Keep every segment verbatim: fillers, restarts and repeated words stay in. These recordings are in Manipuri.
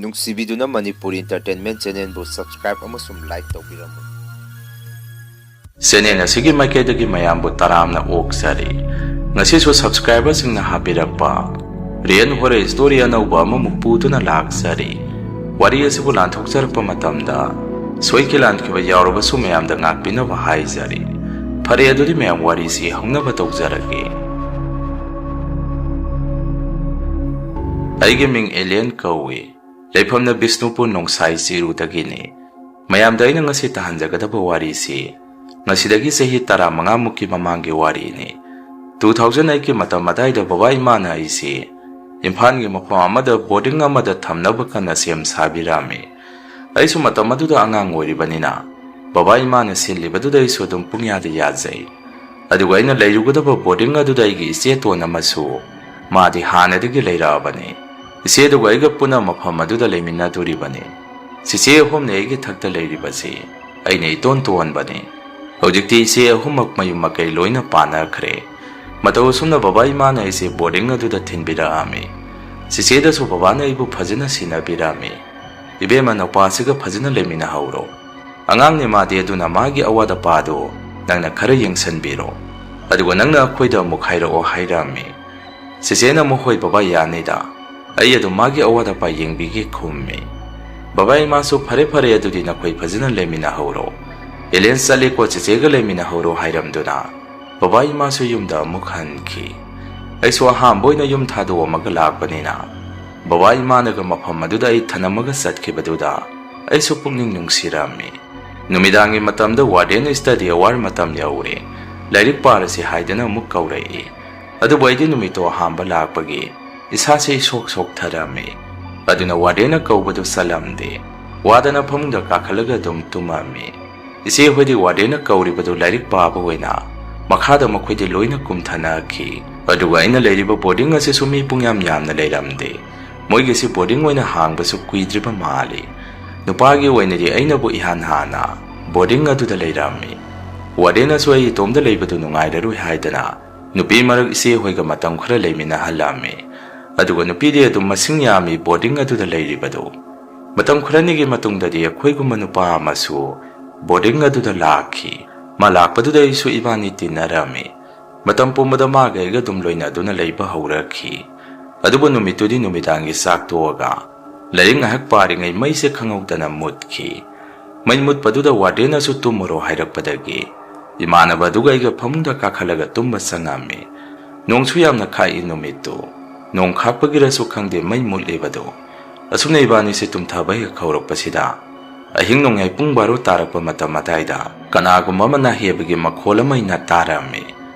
ꯅꯨꯡꯁꯤꯕꯤꯗꯨꯅ ꯃꯅꯤꯄꯨꯔꯤ Entertainment Channelꯕꯨ subscribe ꯑꯃꯁꯨꯡ like ꯇꯧꯕꯤꯔꯝꯃꯨ꯫ Channel ꯑꯁꯤꯒꯤ ꯃꯥꯏꯀꯩꯗꯒꯤ ꯃꯌꯥꯝꯕꯨ ꯇꯔꯥꯝꯅ ꯑꯣꯛꯆꯔꯤ꯫ ꯉꯁꯤꯁꯨ subscriberꯁꯤꯡꯅ ꯍꯥꯞꯄꯤꯔꯛꯄ Real Horror Story ꯑꯅꯧꯕ ꯑꯃꯃꯨꯛ ꯄꯨꯗꯨꯅ ꯂꯥꯛꯆꯔꯤ꯫ ꯋꯥꯔꯤ ꯑꯁꯤꯕꯨ ꯂꯥꯟꯊꯣꯛꯆꯔꯛꯄ ꯃꯇꯝꯗ ꯁꯣꯏꯈꯤ ꯂꯥꯟꯈꯤꯕ ꯌꯥꯎꯔꯕꯁꯨ ꯃꯌꯥꯝꯗ ꯉꯥꯛꯄꯤꯅꯕ ꯍꯥꯏꯖꯔꯤ꯫ ꯐꯔꯦ, ꯑꯗꯨꯗꯤ ꯃꯌꯥꯝ ꯋꯥꯔꯤꯁꯤ ꯍꯧꯅꯕ ꯇꯧꯖꯔꯒꯦ꯫ ꯑꯩꯒꯤ ꯃꯤꯡ ꯑꯦꯂꯦꯟ ꯀꯧꯏ꯫ ꯂꯩꯐꯝꯅ ꯕꯤꯁꯅꯨꯄꯨꯔ ꯅꯣꯡꯁꯥꯏ ꯆꯤꯔꯨꯗꯒꯤꯅꯤ꯫ ꯃꯌꯥꯝꯗ ꯑꯩꯅ ꯉꯁꯤ ꯇꯥꯍꯟꯖꯒꯗꯕ ꯋꯥꯔꯤꯁꯤ ꯉꯁꯤꯗꯒꯤ ꯆꯍꯤ ꯇꯔꯥꯃꯉꯥ ꯃꯨꯛꯀꯤ ꯃꯃꯥꯡꯒꯤ ꯋꯥꯔꯤꯅꯤ꯫ Two thousand eight ꯀꯤ ꯃꯇꯝ ꯑꯗꯥꯏꯗ ꯕꯕꯥ ꯏꯃꯥꯅ ꯑꯩꯁꯤ ꯏꯝꯐꯥꯜꯒꯤ ꯃꯐꯝ ꯑꯃꯗ boarding ꯑꯃꯗ ꯊꯝꯅꯕ ꯀꯟꯅ ꯁꯦꯝ ꯁꯥꯕꯤꯔꯝꯃꯤ꯫ ꯑꯩꯁꯨ ꯃꯇꯝ ꯑꯗꯨꯗ ꯑꯉꯥꯡ ꯑꯣꯏꯔꯤꯕꯅꯤꯅ ꯕꯕꯥ ꯏꯃꯥꯅ ꯁꯤꯜꯂꯤꯕꯗꯨꯗ ꯑꯩꯁꯨ ꯑꯗꯨꯝ ꯄꯨꯡꯌꯥꯗ ꯌꯥꯖꯩ꯫ ꯑꯗꯨꯒ ꯑꯩꯅ ꯂꯩꯔꯨꯒꯗꯕ boarding ꯑꯗꯨꯗ ꯑꯩꯒꯤ ꯏꯆꯦꯇꯣꯟ ꯑꯃꯁꯨ, ꯃꯥꯗꯤ ꯍꯥꯟꯅꯗꯒꯤ ꯂꯩꯔꯛꯑꯕꯅꯤ꯫ ꯏꯆꯦꯗꯨꯒ ꯑꯩꯒ ꯄꯨꯟꯅ ꯃꯐꯝ ꯑꯗꯨꯗ ꯂꯩꯃꯤꯟꯅꯗꯣꯔꯤꯕꯅꯤ꯫ ꯆꯤꯆꯦ ꯑꯍꯨꯝꯅꯤ ꯑꯩꯒꯤ ꯊꯛꯇ ꯂꯩꯔꯤꯕꯁꯤ꯫ ꯑꯩꯅ ꯏꯇꯣꯟ ꯇꯣꯟꯕꯅꯤ꯫ ꯍꯧꯖꯤꯛꯇꯤ ꯏꯆꯦ ꯑꯍꯨꯝꯃꯛ ꯃꯌꯨꯝ ꯃꯀꯩ ꯂꯣꯏꯅ ꯄꯥꯟꯅꯈ꯭ꯔꯦ꯫ ꯃꯇꯧ ꯑꯁꯨꯝꯅ ꯕꯕꯥ ꯏꯃꯥꯅ ꯑꯩꯁꯦ boarding ꯑꯗꯨꯗ ꯊꯤꯟꯕꯤꯔꯛꯑꯝꯃꯤ꯫ ꯆꯤꯆꯦꯗꯁꯨ ꯕꯕꯥꯅ ꯑꯩꯕꯨ ꯐꯖꯅ ꯁꯤꯟꯅꯕꯤꯔꯝꯃꯤ꯫ "ꯏꯕꯦꯝꯃ, ꯅꯨꯄꯥꯁꯤꯒ ꯐꯖꯅ ꯂꯩꯃꯤꯟꯅꯍꯧꯔꯣ꯫ ꯑꯉꯥꯡꯅꯤ ꯃꯥꯗꯤ, ꯑꯗꯨꯅ ꯃꯥꯒꯤ ꯑꯋꯥꯠ ꯑꯄꯥꯗꯨ ꯅꯪꯅ ꯈꯔ ꯌꯦꯡꯁꯤꯟꯕꯤꯔꯣ꯫ ꯑꯗꯨꯒ ꯅꯪꯅ ꯑꯩꯈꯣꯏꯗ ꯑꯃꯨꯛ ꯍꯥꯏꯔꯛꯑꯣ" ꯍꯥꯏꯔꯝꯃꯤ꯫ ꯆꯤꯆꯦꯅ ꯑꯃꯨꯛ, "ꯍꯣꯏ ꯕꯕꯥ, ꯌꯥꯅꯤꯗ꯫ ꯑꯩ ꯑꯗꯨꯝ ꯃꯥꯒꯤ ꯑꯋꯥꯠ ꯑꯄꯥ ꯌꯦꯡꯕꯤꯒꯦ" ꯈꯨꯝꯃꯤ꯫ ꯕꯕꯥ ꯏꯃꯥꯁꯨ, "ꯐꯔꯦ ꯐꯔꯦ, ꯑꯗꯨꯗꯤ ꯅꯈꯣꯏ ꯐꯖꯅ ꯂꯩꯃꯤꯟꯅꯍꯧꯔꯣ꯫ ꯑꯦꯂꯦꯟ ꯆꯠꯂꯦꯀꯣ, ꯆꯤꯆꯦꯒ ꯂꯩꯃꯤꯟꯅꯍꯧꯔꯣ" ꯍꯥꯏꯔꯝꯗꯨꯅ ꯕꯕꯥ ꯏꯃꯥꯁꯨ ꯌꯨꯝꯗ ꯑꯃꯨꯛ ꯍꯟꯈꯤ꯫ ꯑꯩꯁꯨ ꯑꯍꯥꯟꯕ ꯑꯣꯏꯅ ꯌꯨꯝ ꯊꯥꯗꯣꯛꯑꯝꯃꯒ ꯂꯥꯛꯄꯅꯤꯅ ꯕꯕꯥ ꯏꯃꯥꯅꯒ ꯃꯐꯝ ꯑꯗꯨꯗ ꯑꯩ ꯊꯅꯝꯃꯒ ꯆꯠꯈꯤꯕꯗꯨꯗ ꯑꯩꯁꯨ ꯄꯨꯛꯅꯤꯡ ꯅꯨꯡꯁꯤꯔꯝꯃꯤ꯫ ꯅꯨꯃꯤꯗꯥꯡꯒꯤ ꯃꯇꯝꯗ warden study hour ꯃꯇꯝ ꯌꯧꯔꯦ꯫ "ꯂꯥꯏꯔꯤꯛ ꯄꯥꯔꯁꯤ" ꯍꯥꯏꯗꯨꯅ ꯑꯃꯨꯛ ꯀꯧꯔꯛꯏ꯫ ꯑꯗꯨꯕꯨ ꯑꯩꯗꯤ ꯅꯨꯃꯤꯠꯇꯣ ꯑꯍꯥꯟꯕ ꯂꯥꯛꯄꯒꯤ ꯏꯁꯥꯁꯦ ꯏꯁꯣꯛ ꯁꯣꯛꯊꯔꯝꯃꯤ꯫ ꯑꯗꯨꯅ wardenꯅ ꯀꯧꯕꯗꯨ ꯆꯠꯂꯝꯗꯦ꯫ ꯋꯥꯗꯅ ꯐꯃꯨꯡꯗ ꯀꯥꯈꯠꯂꯒ ꯑꯗꯨꯝ ꯇꯨꯝꯃꯝꯃꯤ꯫ ꯏꯆꯦ ꯍꯣꯏꯗꯤ wardenꯅ ꯀꯧꯔꯤꯕꯗꯨ ꯂꯥꯏꯔꯤꯛ ꯄꯥꯕ ꯑꯣꯏꯅ ꯃꯈꯥꯗ ꯃꯈꯣꯏꯗꯤ ꯂꯣꯏꯅ ꯀꯨꯝꯊꯅꯈꯤ꯫ ꯑꯗꯨꯒ ꯑꯩꯅ ꯂꯩꯔꯤꯕ boarding ꯑꯁꯤꯁꯨ ꯃꯤ ꯄꯨꯡꯌꯥꯝ ꯌꯥꯝꯅ ꯂꯩꯔꯝꯗꯦ꯫ ꯃꯣꯏꯒꯤꯁꯤ boarding ꯑꯣꯏꯅ ꯍꯥꯡꯕꯁꯨ ꯀꯨꯏꯗ꯭ꯔꯤꯕ ꯃꯥꯜꯂꯤ꯫ ꯅꯨꯄꯥꯒꯤ ꯑꯣꯏꯅꯗꯤ ꯑꯩꯅꯕꯨ ꯏꯍꯥꯟ ꯍꯥꯟꯅ boarding ꯑꯗꯨꯗ ꯂꯩꯔꯝꯃꯤ꯫ Wardenꯅꯁꯨ ꯑꯩ ꯏꯇꯣꯝꯗ ꯂꯩꯕꯗꯨ ꯅꯨꯡꯉꯥꯏꯔꯔꯣꯏ ꯍꯥꯏꯗꯅ ꯅꯨꯄꯤ ꯃꯔꯛ ꯏꯆꯦ ꯍꯣꯏꯒ ꯃꯇꯝ ꯈꯔ ꯂꯩꯃꯤꯟꯅꯍꯜꯂꯝꯃꯤ꯫ ꯑꯗꯨꯒ ꯅꯨꯄꯤꯗꯤ ꯑꯗꯨꯝ ꯃꯁꯤꯡ ꯌꯥꯝꯃꯤ ꯕꯣꯔꯗꯤꯡ ꯑꯗꯨꯗ ꯂꯩꯔꯤꯕꯗꯨ꯫ ꯃꯇꯝ ꯈꯔꯅꯤꯒꯤ ꯃꯇꯨꯡꯗꯗꯤ ꯑꯩꯈꯣꯏꯒꯨꯝꯕ ꯅꯨꯄꯥ ꯑꯃꯁꯨ ꯕꯣꯔꯗꯤꯡ ꯑꯗꯨꯗ ꯂꯥꯛꯈꯤ꯫ ꯃꯥ ꯂꯥꯛꯄꯗꯨꯗ ꯑꯩꯁꯨ ꯏꯕꯥꯅꯤ ꯇꯤꯟꯅꯔꯝꯃꯤ꯫ ꯃꯇꯝ ꯄꯨꯝꯕꯗ ꯃꯥꯒ ꯑꯩꯒ ꯑꯗꯨꯝ ꯂꯣꯏꯅꯗꯨꯅ ꯂꯩꯕ ꯍꯧꯔꯛꯈꯤ꯫ ꯑꯗꯨꯕꯨ ꯅꯨꯃꯤꯠꯇꯨꯗꯤ ꯅꯨꯃꯤꯗꯥꯡꯒꯤ ꯆꯥꯛ ꯇꯣꯛꯑꯒ ꯂꯥꯏꯔꯤꯛ ꯉꯥꯏꯍꯥꯛ ꯄꯥꯔꯤꯉꯩ ꯃꯩꯁꯦ ꯈꯪꯍꯧꯗꯅ ꯃꯨꯠꯈꯤ꯫ ꯃꯩ ꯃꯨꯠꯄꯗꯨꯗ ꯋꯥꯔꯗꯦꯟꯅꯁꯨ ꯇꯨꯝꯃꯨꯔꯣ ꯍꯥꯏꯔꯛꯄꯗꯒꯤ ꯏꯃꯥꯟꯅꯕ ꯑꯗꯨꯒ ꯑꯩꯒ ꯐꯃꯨꯡꯗ ꯀꯥꯈꯠꯂꯒ ꯇꯨꯝꯕ ꯆꯪꯉꯝꯃꯤ꯫ ꯅꯣꯡꯁꯨ ꯌꯥꯝꯅ ꯈꯥꯛꯏ ꯅꯨꯃꯤꯠꯇꯨ꯫ ꯅꯣꯡ ꯈꯥꯛꯄꯒꯤꯔꯁꯨ ꯈꯪꯗꯦ ꯃꯩ ꯃꯨꯠꯂꯤꯕꯗꯨ꯫ ꯑꯁꯨꯝꯅ ꯏꯕꯥꯅꯤꯁꯦ ꯇꯨꯝꯊꯕ ꯍꯦꯛ ꯍꯧꯔꯛꯄꯁꯤꯗ ꯑꯍꯤꯡ ꯅꯣꯡꯌꯥꯏ ꯄꯨꯡ ꯕꯥꯔꯣ ꯇꯥꯔꯛꯄ ꯃꯇꯝ ꯑꯗꯥꯏꯗ ꯀꯅꯥꯒꯨꯝꯕ ꯑꯃꯅ ꯍꯦꯕꯒꯤ ꯃꯈꯣꯜ ꯑꯃ ꯑꯩꯅ ꯇꯥꯔꯝꯃꯤ꯫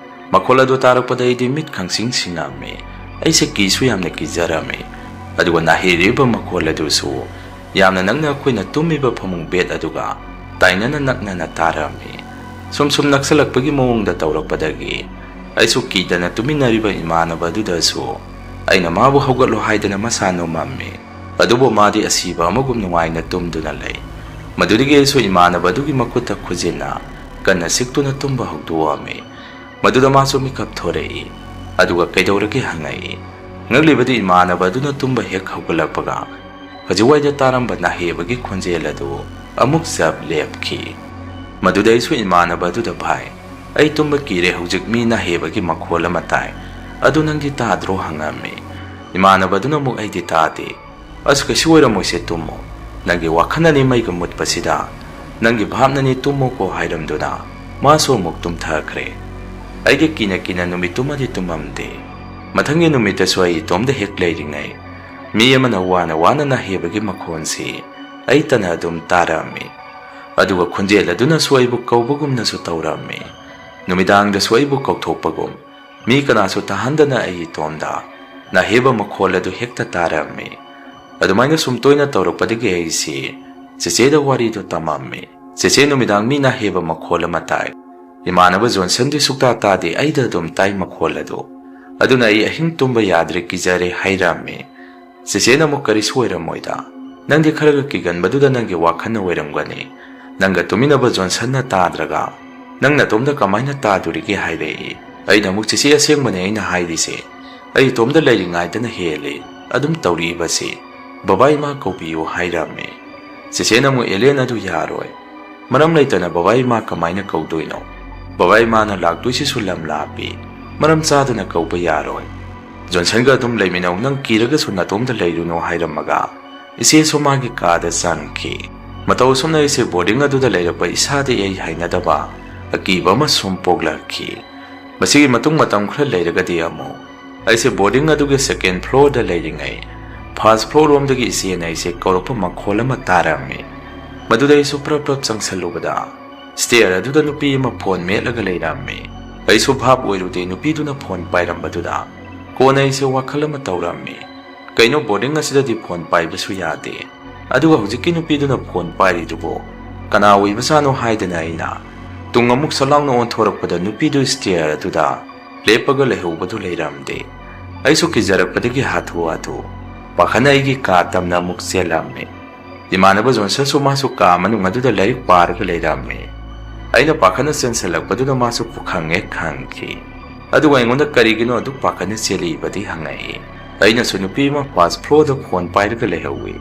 ꯃꯈꯣꯜ ꯑꯗꯨ ꯇꯥꯔꯛꯄꯗ ꯑꯩꯗꯤ ꯃꯤꯠ ꯈꯪꯁꯤꯡ ꯁꯤꯡꯉꯝꯃꯤ꯫ ꯑꯩꯁꯦ ꯀꯤꯁꯨ ꯌꯥꯝꯅ ꯀꯤꯖꯔꯝꯃꯤ꯫ ꯑꯗꯨꯒ ꯅꯥꯍꯦꯔꯤꯕ ꯃꯈꯣꯜ ꯑꯗꯨꯁꯨ ꯌꯥꯝꯅ ꯅꯛꯅ ꯑꯩꯈꯣꯏꯅ ꯇꯨꯝꯃꯤꯕ ꯐꯃꯨꯡ ꯕꯦꯗ ꯑꯗꯨꯒ ꯇꯥꯏꯅꯅ ꯅꯛꯅꯅ ꯇꯥꯔꯝꯃꯤ꯫ ꯁꯨꯝ ꯁꯨꯝ ꯅꯛꯁꯜꯂꯛꯄꯒꯤ ꯃꯑꯣꯡꯗ ꯇꯧꯔꯛꯄꯗꯒꯤ ꯑꯩꯁꯨ ꯀꯤꯗꯅ ꯇꯨꯃꯤꯟꯅꯔꯤꯕ ꯏꯃꯥꯟꯅꯕ ꯑꯗꯨꯗꯁꯨ ꯑꯩꯅ ꯃꯥꯕꯨ ꯍꯧꯒꯠꯂꯣ ꯍꯥꯏꯗꯅ ꯃꯁꯥ ꯅꯣꯝꯃꯝꯃꯤ꯫ ꯑꯗꯨꯕꯨ ꯃꯥꯗꯤ ꯑꯁꯤꯕ ꯑꯃꯒꯨꯝ ꯅꯨꯡꯉꯥꯏꯅ ꯇꯨꯝꯗꯨꯅ ꯂꯩ꯫ ꯃꯗꯨꯗꯒꯤ ꯑꯩꯁꯨ ꯏꯃꯥꯟꯅꯕ ꯑꯗꯨꯒꯤ ꯃꯈꯨꯠꯇ ꯈꯨꯖꯤꯟꯅ ꯀꯟꯅ ꯁꯤꯛꯇꯨꯅ ꯇꯨꯝꯕ ꯍꯧꯗꯣꯛꯑꯝꯃꯤ꯫ ꯃꯗꯨꯗ ꯃꯥꯁꯨ ꯃꯤꯀꯞ ꯊꯣꯔꯛꯏ꯫ ꯑꯗꯨꯒ ꯀꯩꯗꯧꯔꯒꯦ ꯍꯪꯉꯛꯏ꯫ ꯉꯛꯂꯤꯕꯗꯤ ꯏꯃꯥꯟꯅꯕ ꯑꯗꯨꯅ ꯇꯨꯝꯕ ꯍꯦꯛ ꯍꯧꯒꯠꯂꯛꯄꯒ ꯍꯧꯖꯤꯛꯋꯥꯏꯗ ꯇꯥꯔꯝꯕ ꯅꯥꯍꯦꯕꯒꯤ ꯈꯣꯟꯖꯦꯜ ꯑꯗꯨ ꯑꯃꯨꯛ ꯆꯞ ꯂꯦꯞꯈꯤ꯫ ꯃꯗꯨꯗ ꯑꯩꯁꯨ ꯏꯃꯥꯟꯅꯕ ꯑꯗꯨꯗ, "ꯚꯥꯏ, ꯑꯩ ꯇꯨꯝꯕ ꯀꯤꯔꯦ, ꯍꯧꯖꯤꯛ ꯃꯤ ꯅꯥꯍꯦꯕꯒꯤ ꯃꯈꯣꯜ ꯑꯃ ꯇꯥꯏ, ꯑꯗꯨ ꯅꯪꯗꯤ ꯇꯥꯗ꯭ꯔꯣ?" ꯍꯪꯉꯝꯃꯤ꯫ ꯏꯃꯥꯟꯅꯕ ꯑꯗꯨꯅ ꯑꯃꯨꯛ, "ꯑꯩꯗꯤ ꯇꯥꯗꯦ, ꯑꯁ ꯀꯩꯁꯨ ꯑꯣꯏꯔꯝꯃꯣꯏꯁꯦ, ꯇꯨꯝꯃꯣ, ꯅꯪꯒꯤ ꯋꯥꯈꯜꯅꯅꯤ ꯃꯩꯒ ꯃꯨꯠꯄꯁꯤꯗ, ꯅꯪꯒꯤ ꯚꯥꯞꯅꯅꯤ, ꯇꯨꯝꯃꯣꯀꯣ" ꯍꯥꯏꯔꯝꯗꯨꯅ ꯃꯥꯁꯨ ꯑꯃꯨꯛ ꯇꯨꯝꯊꯈ꯭ꯔꯦ꯫ ꯑꯩꯗꯤ ꯀꯤꯅ ꯀꯤꯅ ꯅꯨꯃꯤꯠꯇꯨꯃꯗꯤ ꯇꯨꯝꯃꯝꯗꯦ꯫ ꯃꯊꯪꯒꯤ ꯅꯨꯃꯤꯠꯇꯁꯨ ꯑꯩ ꯏꯇꯣꯝꯗ ꯍꯦꯛ ꯂꯩꯔꯤꯉꯩ ꯃꯤ ꯑꯃꯅ ꯋꯥꯅ ꯋꯥꯅ ꯅꯥꯍꯦꯕꯒꯤ ꯃꯈꯣꯟꯁꯤ ꯑꯩ ꯇꯅ ꯑꯗꯨꯝ ꯇꯥꯔꯝꯃꯤ꯫ ꯑꯗꯨꯒ ꯈꯣꯟꯖꯦꯜ ꯑꯗꯨꯅꯁꯨ ꯑꯩꯕꯨ ꯀꯧꯕꯒꯨꯝꯅꯁꯨ ꯇꯧꯔꯝꯃꯤ꯫ ꯅꯨꯃꯤꯗꯥꯡꯗꯁꯨ ꯑꯩꯕꯨ ꯀꯧꯊꯣꯛꯄꯒꯨꯝ ꯃꯤ ꯀꯅꯥꯁꯨ ꯇꯥꯍꯟꯗꯅ ꯑꯩ ꯏꯇꯣꯝꯗ ꯅꯥꯍꯦꯕ ꯃꯈꯣꯜ ꯑꯗꯨ ꯍꯦꯛꯇ ꯇꯥꯔꯝꯃꯤ꯫ ꯑꯗꯨꯃꯥꯏꯅ ꯁꯨꯝ ꯇꯣꯏꯅ ꯇꯧꯔꯛꯄꯗꯒꯤ ꯑꯩꯁꯤ ꯆꯦꯆꯦꯗ ꯋꯥꯔꯤꯗꯨ ꯇꯝꯃꯝꯃꯤ꯫ "ꯆꯦꯆꯦ, ꯅꯨꯃꯤꯗꯥꯡ ꯃꯤ ꯅꯥꯍꯦꯕ ꯃꯈꯣꯜ ꯑꯃ ꯇꯥꯏ꯫ ꯏꯃꯥꯟꯅꯕ ꯖꯣꯟꯁꯟꯗꯤ ꯁꯨꯛꯇꯥ ꯇꯥꯗꯦ, ꯑꯩꯗ ꯑꯗꯨꯝ ꯇꯥꯏ ꯃꯈꯣꯜ ꯑꯗꯨ꯫ ꯑꯗꯨꯅ ꯑꯩ ꯑꯍꯤꯡ ꯇꯨꯝꯕ ꯌꯥꯗ꯭ꯔꯦ, ꯀꯤꯖꯔꯦ" ꯍꯥꯏꯔꯝꯃꯤ꯫ ꯆꯦꯆꯦꯅ ꯑꯃꯨꯛ, "ꯀꯔꯤꯁꯨ ꯑꯣꯏꯔꯝꯃꯣꯏꯗ, ꯅꯪꯗꯤ ꯈꯔꯒ ꯀꯤꯒꯟꯕꯗꯨꯗ ꯅꯪꯒꯤ ꯋꯥꯈꯜꯅ ꯑꯣꯏꯔꯝꯒꯅꯤ꯫ ꯅꯪꯒ ꯇꯨꯃꯤꯟꯅꯕ ꯖꯣꯟꯁꯟꯅ ꯇꯥꯗ꯭ꯔꯒ ꯅꯪ ꯅꯇꯣꯝꯗ ꯀꯃꯥꯏꯅ ꯇꯥꯗꯣꯔꯤꯒꯦ?" ꯍꯥꯏꯔꯛꯏ꯫ ꯑꯩꯅ ꯑꯃꯨꯛ, "ꯆꯦꯆꯦ, ꯑꯁꯦꯡꯕꯅꯦ ꯑꯩꯅ ꯍꯥꯏꯔꯤꯁꯦ, ꯑꯩ ꯏꯇꯣꯝꯗ ꯂꯩꯔꯤꯉꯩꯗꯅ ꯍꯦꯜꯂꯦ ꯑꯗꯨꯝ ꯇꯧꯔꯛꯏꯕꯁꯤ꯫ ꯕꯕꯥ ꯏꯃꯥ ꯀꯧꯕꯤꯌꯨ ꯍꯥꯏꯔꯝꯃꯤ꯫ ꯆꯦꯆꯦꯅ ꯑꯃꯨꯛ ꯑꯦꯂꯦꯟ ꯑꯗꯨ ꯌꯥꯔꯣꯏ꯫ ꯃꯔꯝ ꯂꯩꯇꯅ ꯕꯕꯥ ꯏꯃꯥ ꯀꯃꯥꯏꯅ ꯀꯧꯗꯣꯏꯅꯣ? ꯕꯕꯥ ꯏꯃꯥꯅ ꯂꯥꯛꯇꯣꯏꯁꯤꯁꯨ ꯂꯝ ꯂꯥꯞꯄꯤ꯫ ꯃꯔꯝ ꯆꯥꯗꯅ ꯀꯧꯕ ꯌꯥꯔꯣꯏ꯫ ꯖꯣꯟꯁꯟꯒ ꯑꯗꯨꯝ ꯂꯩꯃꯤꯟꯅꯧ, ꯅꯪ ꯀꯤꯔꯒꯁꯨ ꯅꯇꯣꯝꯗ ꯂꯩꯔꯨꯅꯨ ꯍꯥꯏꯔꯝꯃꯒ ꯏꯆꯦꯁꯨ ꯃꯥꯒꯤ ꯀꯥꯗ ꯆꯪꯈꯤ꯫ ꯃꯇꯧ ꯑꯁꯨꯝꯅ ꯑꯩꯁꯦ ꯕꯣꯔꯗꯤꯡ ꯑꯗꯨꯗ ꯂꯩꯔꯛꯄ ꯏꯁꯥꯗ ꯑꯩ ꯍꯩꯅꯗꯕ ꯑꯀꯤꯕ ꯑꯃ ꯁꯨꯝ ꯄꯣꯛꯂꯛꯈꯤ꯫ ꯃꯁꯤꯒꯤ ꯃꯇꯨꯡ ꯃꯇꯝ ꯈꯔ ꯂꯩꯔꯒꯗꯤ ꯑꯃꯨꯛ ꯑꯩꯁꯦ ꯕꯣꯔꯗꯤꯡ ꯑꯗꯨꯒꯤ ꯁꯦꯀꯦꯟ ꯐ꯭ꯂꯣꯔꯗ ꯂꯩꯔꯤꯉꯩ ꯐꯥꯔꯁ ꯐ꯭ꯂꯣꯔ ꯔꯣꯝꯗꯒꯤ ꯏꯆꯦꯅ ꯑꯩꯁꯦ ꯀꯧꯔꯛꯄ ꯃꯈꯣꯜ ꯑꯃ ꯇꯥꯔꯝꯃꯤ꯫ ꯃꯗꯨꯗ ꯑꯩꯁꯨ ꯄ꯭ꯔꯞ ꯄ꯭ꯔꯞ ꯆꯪꯁꯜꯂꯨꯕꯗ ꯁ꯭ꯇꯦꯌꯔ ꯑꯗꯨꯗ ꯅꯨꯄꯤ ꯑꯃ ꯐꯣꯟ ꯃꯦꯠꯂꯒ ꯂꯩꯔꯝꯃꯤ꯫ ꯑꯩꯁꯨ ꯚꯥꯞ ꯑꯣꯏꯔꯨꯗꯦ ꯅꯨꯄꯤꯗꯨꯅ ꯐꯣꯟ ꯄꯥꯏꯔꯝꯕꯗꯨꯗ꯫ ꯀꯣꯟꯅ ꯑꯩꯁꯦ ꯋꯥꯈꯜ ꯑꯃ ꯇꯧꯔꯝꯃꯤ꯫ ꯀꯩꯅꯣ, ꯕꯣꯔꯗꯤꯡ ꯑꯁꯤꯗꯗꯤ ꯐꯣꯟ ꯄꯥꯏꯕꯁꯨ ꯌꯥꯗꯦ꯫ ꯑꯗꯨꯒ ꯍꯧꯖꯤꯛꯀꯤ ꯅꯨꯄꯤꯗꯨꯅ ꯐꯣꯟ ꯄꯥꯏꯔꯤꯗꯨꯕꯨ ꯀꯅꯥ ꯑꯣꯏꯕꯖꯥꯠꯅꯣ ꯍꯥꯏꯗꯅ ꯑꯩꯅ ꯇꯨꯡ ꯑꯃꯨꯛ ꯁꯠ ꯂꯥꯎꯅ ꯑꯣꯟꯊꯣꯔꯛꯄꯗ ꯅꯨꯄꯤꯗꯨ ꯁ꯭ꯇꯦꯌꯔ ꯑꯗꯨꯗ ꯂꯦꯞꯄꯒ ꯂꯩꯍꯧꯕꯗꯨ ꯂꯩꯔꯝꯗꯦ꯫ ꯑꯩꯁꯨ ꯀꯤꯖꯔꯛꯄꯗꯒꯤ ꯍꯥꯊꯨ ꯍꯥꯊꯨ ꯄꯥꯈꯠꯅ ꯑꯩꯒꯤ ꯀꯥ ꯇꯝꯅ ꯑꯃꯨꯛ ꯆꯦꯜꯂꯝꯃꯤ꯫ ꯏꯃꯥꯟꯅꯕ ꯖꯣꯟꯁꯟꯁꯨ ꯃꯥꯁꯨ ꯀꯥ ꯃꯅꯨꯡ ꯑꯗꯨꯗ ꯂꯥꯏꯔꯤꯛ ꯄꯥꯔꯒ ꯂꯩꯔꯝꯃꯤ꯫ ꯑꯩꯅ ꯄꯥꯈꯠꯅ ꯆꯦꯟꯁꯤꯜꯂꯛꯄꯗꯨꯗ ꯃꯥꯁꯨ ꯄꯨꯈꯪ ꯍꯦꯛ ꯈꯪꯈꯤ꯫ ꯑꯗꯨꯒ ꯑꯩꯉꯣꯟꯗ ꯀꯔꯤꯒꯤꯅꯣ ꯑꯗꯨꯛ ꯄꯥꯈꯠꯅ ꯆꯦꯜꯂꯤꯕꯗꯤ ꯍꯪꯉꯛꯏ꯫ ꯑꯩꯅꯁꯨ ꯅꯨꯄꯤ ꯑꯃ ꯐꯥꯔꯁ ꯐ꯭ꯂꯣꯔꯗ ꯐꯣꯟ ꯄꯥꯏꯔꯒ ꯂꯩꯍꯧꯏ꯫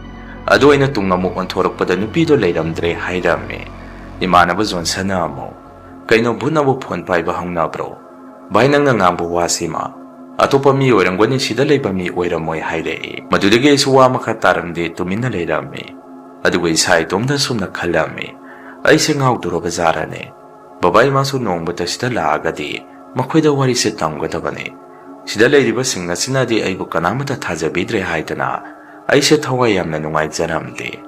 ꯑꯗꯨ ꯑꯩꯅ ꯇꯨꯡ ꯑꯃꯨꯛ ꯑꯣꯟꯊꯣꯔꯛꯄꯗ ꯅꯨꯄꯤꯗꯣ ꯂꯩꯔꯝꯗ꯭ꯔꯦ ꯍꯥꯏꯔꯝꯃꯤ꯫ ꯏꯃꯥꯟꯅꯕ ꯖꯣꯟꯁꯟꯅ ꯑꯃꯨꯛ, "ꯀꯩꯅꯣ, ꯚꯨꯠꯅꯕꯨ ꯐꯣꯟ ꯄꯥꯏꯕ ꯍꯧꯅꯕ꯭ꯔꯣ? ꯚꯥꯏ, ꯅꯪꯅ ꯉꯥꯡꯕ ꯋꯥꯁꯤꯃ ꯑꯇꯣꯞꯄ ꯃꯤ ꯑꯣꯏꯔꯝꯒꯅꯤ, ꯁꯤꯗ ꯂꯩꯕ ꯃꯤ ꯑꯣꯏꯔꯝꯃꯣꯏ" ꯍꯥꯏꯔꯛꯏ꯫ ꯃꯗꯨꯗꯒꯤ ꯑꯩꯁꯨ ꯋꯥ ꯃꯈꯥ ꯇꯥꯔꯝꯗꯦ, ꯇꯨꯃꯤꯟꯅ ꯂꯩꯔꯝꯃꯤ꯫ ꯑꯗꯨꯒ ꯏꯁꯥ ꯏꯇꯣꯝꯇ ꯑꯁꯨꯝꯅ ꯈꯜꯂꯝꯃꯤ, "ꯑꯩꯁꯦ ꯉꯥꯎꯗꯣꯔꯕ ꯖꯥꯔꯅꯦ? ꯕꯕꯥ ꯏꯃꯥꯁꯨ ꯅꯣꯡꯃꯇ ꯁꯤꯗ ꯂꯥꯛꯑꯒꯗꯤ ꯃꯈꯣꯏꯗ ꯋꯥꯔꯤꯁꯦ ꯇꯝꯒꯗꯕꯅꯤ꯫ ꯁꯤꯗ ꯂꯩꯔꯤꯕꯁꯤꯡ ꯑꯁꯤꯅꯗꯤ ꯑꯩꯕꯨ ꯀꯅꯥꯃꯠꯇ ꯊꯥꯖꯕꯤꯗ꯭ꯔꯦ" ꯍꯥꯏꯗꯅ ꯑꯩꯁꯦ ꯊꯋꯥꯏ ꯌꯥꯝꯅ ꯅꯨꯡꯉꯥꯏꯖꯔꯝꯗꯦ꯫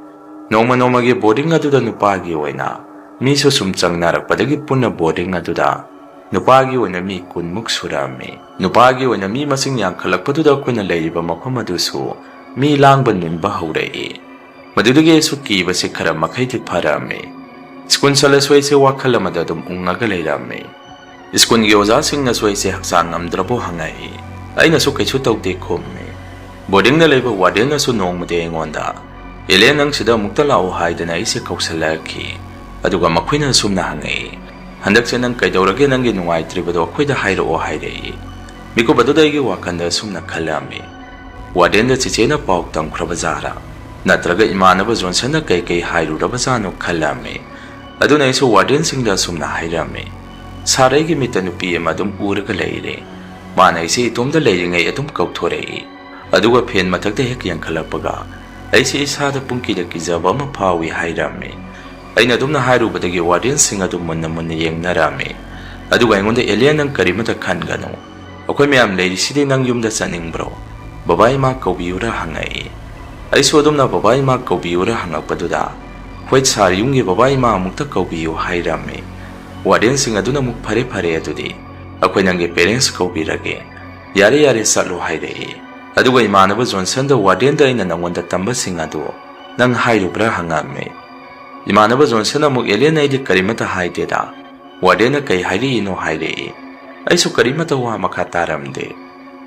ꯅꯣꯡꯃ ꯅꯣꯡꯃꯒꯤ ꯕꯣꯔꯗꯤꯡ ꯑꯗꯨꯗ ꯅꯨꯄꯥꯒꯤ ꯑꯣꯏꯅ ꯃꯤꯁꯨ ꯁꯨꯝ ꯆꯪꯅꯔꯛꯄꯗꯒꯤ ꯄꯨꯟꯅ ꯕꯣꯔꯗꯤꯡ ꯑꯗꯨꯗ ꯅꯨꯄꯥꯒꯤ ꯑꯣꯏꯅ ꯃꯤ ꯀꯨꯟꯃꯨꯛ ꯁꯨꯔꯛꯑꯝꯃꯤ꯫ ꯅꯨꯄꯥꯒꯤ ꯑꯣꯏꯅ ꯃꯤ ꯃꯁꯤꯡ ꯌꯥꯝꯈꯠꯂꯛꯄꯗꯨꯗ ꯑꯩꯈꯣꯏꯅ ꯂꯩꯔꯤꯕ ꯃꯐꯝ ꯑꯗꯨꯁꯨ ꯃꯤ ꯂꯥꯡꯕ ꯅꯤꯟꯕ ꯍꯧꯔꯛꯏ꯫ ꯃꯗꯨꯗꯒꯤ ꯑꯩꯁꯨ ꯀꯤꯕꯁꯤ ꯈꯔ ꯃꯈꯩꯗꯤ ꯐꯔꯛꯑꯝꯃꯤ꯫ ꯁ꯭ꯀꯨꯜ ꯆꯠꯂꯁꯨ ꯑꯩꯁꯦ ꯋꯥꯈꯜ ꯑꯃꯗ ꯑꯗꯨꯝ ꯎꯪꯉꯒ ꯂꯩꯔꯝꯃꯤ꯫ ꯁ꯭ꯀꯨꯜꯒꯤ ꯑꯣꯖꯥꯁꯤꯡꯅꯁꯨ ꯑꯩꯁꯦ ꯍꯛꯆꯥꯡ ꯉꯝꯗ꯭ꯔꯕꯣ ꯍꯪꯉꯛꯏ꯫ ꯑꯩꯅꯁꯨ ꯀꯩꯁꯨ ꯇꯧꯗꯦ ꯈꯨꯝꯃꯤ꯫ ꯕꯣꯔꯗꯤꯡꯗ ꯂꯩꯕ ꯋꯥꯔꯗꯦꯟꯅꯁꯨ ꯅꯣꯡꯃꯗꯤ ꯑꯩꯉꯣꯟꯗ, "ꯑꯦꯂꯦ, ꯅꯪ ꯁꯤꯗ ꯑꯃꯨꯛꯇ ꯂꯥꯛꯑꯣ" ꯍꯥꯏꯗꯅ ꯑꯩꯁꯦ ꯀꯧꯁꯜꯂꯛꯈꯤ꯫ ꯑꯗꯨꯒ ꯃꯈꯣꯏꯅ ꯑꯁꯨꯝꯅ ꯍꯪꯉꯛꯏ, "ꯍꯟꯗꯛꯁꯦ ꯅꯪ ꯀꯩꯗꯧꯔꯒꯦ? ꯅꯪꯒꯤ ꯅꯨꯡꯉꯥꯏꯇ꯭ꯔꯤꯕꯗꯣ ꯑꯩꯈꯣꯏꯗ ꯍꯥꯏꯔꯛꯑꯣ" ꯍꯥꯏꯔꯛꯏ꯫ ꯃꯤꯀꯨꯞ ꯑꯗꯨꯗ ꯑꯩꯒꯤ ꯋꯥꯈꯜꯗ ꯑꯁꯨꯝꯅ ꯈꯜꯂꯝꯃꯤ, ꯋꯥꯔꯗꯦꯟꯗ ꯆꯦꯆꯦꯅ ꯄꯥꯎ ꯇꯝꯈ꯭ꯔꯕ ꯖꯥꯠꯔꯥ? ꯅꯠꯇ꯭ꯔꯒ ꯏꯃꯥꯟꯅꯕ ꯖꯣꯟꯁꯟꯅ ꯀꯩ ꯀꯩ ꯍꯥꯏꯔꯨꯔꯕꯖꯥꯠꯅꯣ ꯈꯜꯂꯝꯃꯤ꯫ ꯑꯗꯨꯅ ꯑꯩꯁꯨ ꯋꯥꯔꯗꯦꯟꯁꯤꯡꯗ ꯑꯁꯨꯝꯅ ꯍꯥꯏꯔꯝꯃꯤ, "ꯁꯥꯔ, ꯑꯩꯒꯤ ꯃꯤꯠꯇ ꯅꯨꯄꯤ ꯑꯃ ꯑꯗꯨꯝ ꯎꯔꯒ ꯂꯩꯔꯦ꯫ ꯃꯥꯅ ꯑꯩꯁꯦ ꯏꯇꯣꯝꯇ ꯂꯩꯔꯤꯉꯩ ꯑꯗꯨꯝ ꯀꯧꯊꯣꯔꯛꯏ꯫ ꯑꯗꯨꯒ ꯐꯦꯟ ꯃꯊꯛꯇ ꯍꯦꯛ ꯌꯦꯡꯈꯠꯂꯛꯄꯒ ꯑꯩꯁꯦ ꯏꯁꯥꯗ ꯄꯨꯡꯀꯤꯗ ꯀꯤꯖꯕ ꯑꯃ ꯐꯥꯎꯏ" ꯍꯥꯏꯔꯝꯃꯤ꯫ ꯑꯩꯅ ꯑꯗꯨꯝꯅ ꯍꯥꯏꯔꯨꯕꯗꯒꯤ ꯋꯥꯔꯗꯦꯟꯁꯤꯡ ꯑꯗꯨ ꯃꯨꯟꯅ ꯃꯨꯟꯅ ꯌꯦꯡꯅꯔꯝꯃꯤ꯫ ꯑꯗꯨꯒ ꯑꯩꯉꯣꯟꯗ, "ꯑꯦꯂꯤꯌꯟ, ꯅꯪ ꯀꯔꯤꯃꯇ ꯈꯟꯒꯅꯨ꯫ ꯑꯩꯈꯣꯏ ꯃꯌꯥꯝ ꯂꯩꯔꯤꯁꯤꯗꯤ, ꯅꯪ ꯌꯨꯝꯗ ꯆꯠꯅꯤꯡꯕ꯭ꯔꯣ? ꯕꯕꯥ ꯏꯃꯥ ꯀꯧꯕꯤꯌꯨꯔꯥ?" ꯍꯪꯉꯛꯏ꯫ ꯑꯩꯁꯨ ꯑꯗꯨꯝꯅ ꯕꯕꯥ ꯏꯃꯥ ꯀꯧꯕꯤꯌꯨꯔꯥ ꯍꯪꯉꯛꯄꯗꯨꯗ, "ꯍꯣꯏ ꯁꯥꯔ, ꯌꯨꯝꯒꯤ ꯕꯕꯥ ꯏꯃꯥ ꯑꯃꯨꯛꯇ ꯀꯧꯕꯤꯌꯨ" ꯍꯥꯏꯔꯝꯃꯤ꯫ ꯋꯥꯔꯗꯦꯟꯁꯤꯡ ꯑꯗꯨꯅ ꯑꯃꯨꯛ, "ꯐꯔꯦ ꯐꯔꯦ, ꯑꯗꯨꯗꯤ ꯑꯩꯈꯣꯏ ꯅꯪꯒꯤ ꯄꯦꯔꯦꯟꯁ ꯀꯧꯕꯤꯔꯒꯦ꯫ ꯌꯥꯔꯦ ꯌꯥꯔꯦ, ꯆꯠꯂꯣ" ꯍꯥꯏꯔꯛꯏ꯫ ꯑꯗꯨꯒ ꯏꯃꯥꯟꯅꯕ ꯖꯣꯟꯁꯟꯗ, "ꯋꯥꯔꯗꯦꯟꯗ ꯑꯩꯅ ꯅꯪꯉꯣꯟꯗ ꯇꯝꯕꯁꯤꯡ ꯑꯗꯨ ꯅꯪ ꯍꯥꯏꯔꯨꯕ꯭ꯔꯥ?" ꯍꯪꯉꯝꯃꯤ꯫ ꯏꯃꯥꯟꯅꯕ ꯖꯣꯟꯁꯟ ꯑꯃꯨꯛ, "ꯑꯦꯂꯤꯌꯟ, ꯑꯩꯗꯤ ꯀꯔꯤꯃꯇ ꯍꯥꯏꯗꯦꯗ꯫ ꯋꯥꯔꯗꯦꯟꯅ ꯀꯩ ꯍꯥꯏꯔꯛꯏꯅꯣ?" ꯍꯥꯏꯔꯛꯏ꯫ ꯑꯩꯁꯨ ꯀꯔꯤꯃꯇ ꯋꯥ ꯃꯈꯥ ꯇꯥꯔꯝꯗꯦ꯫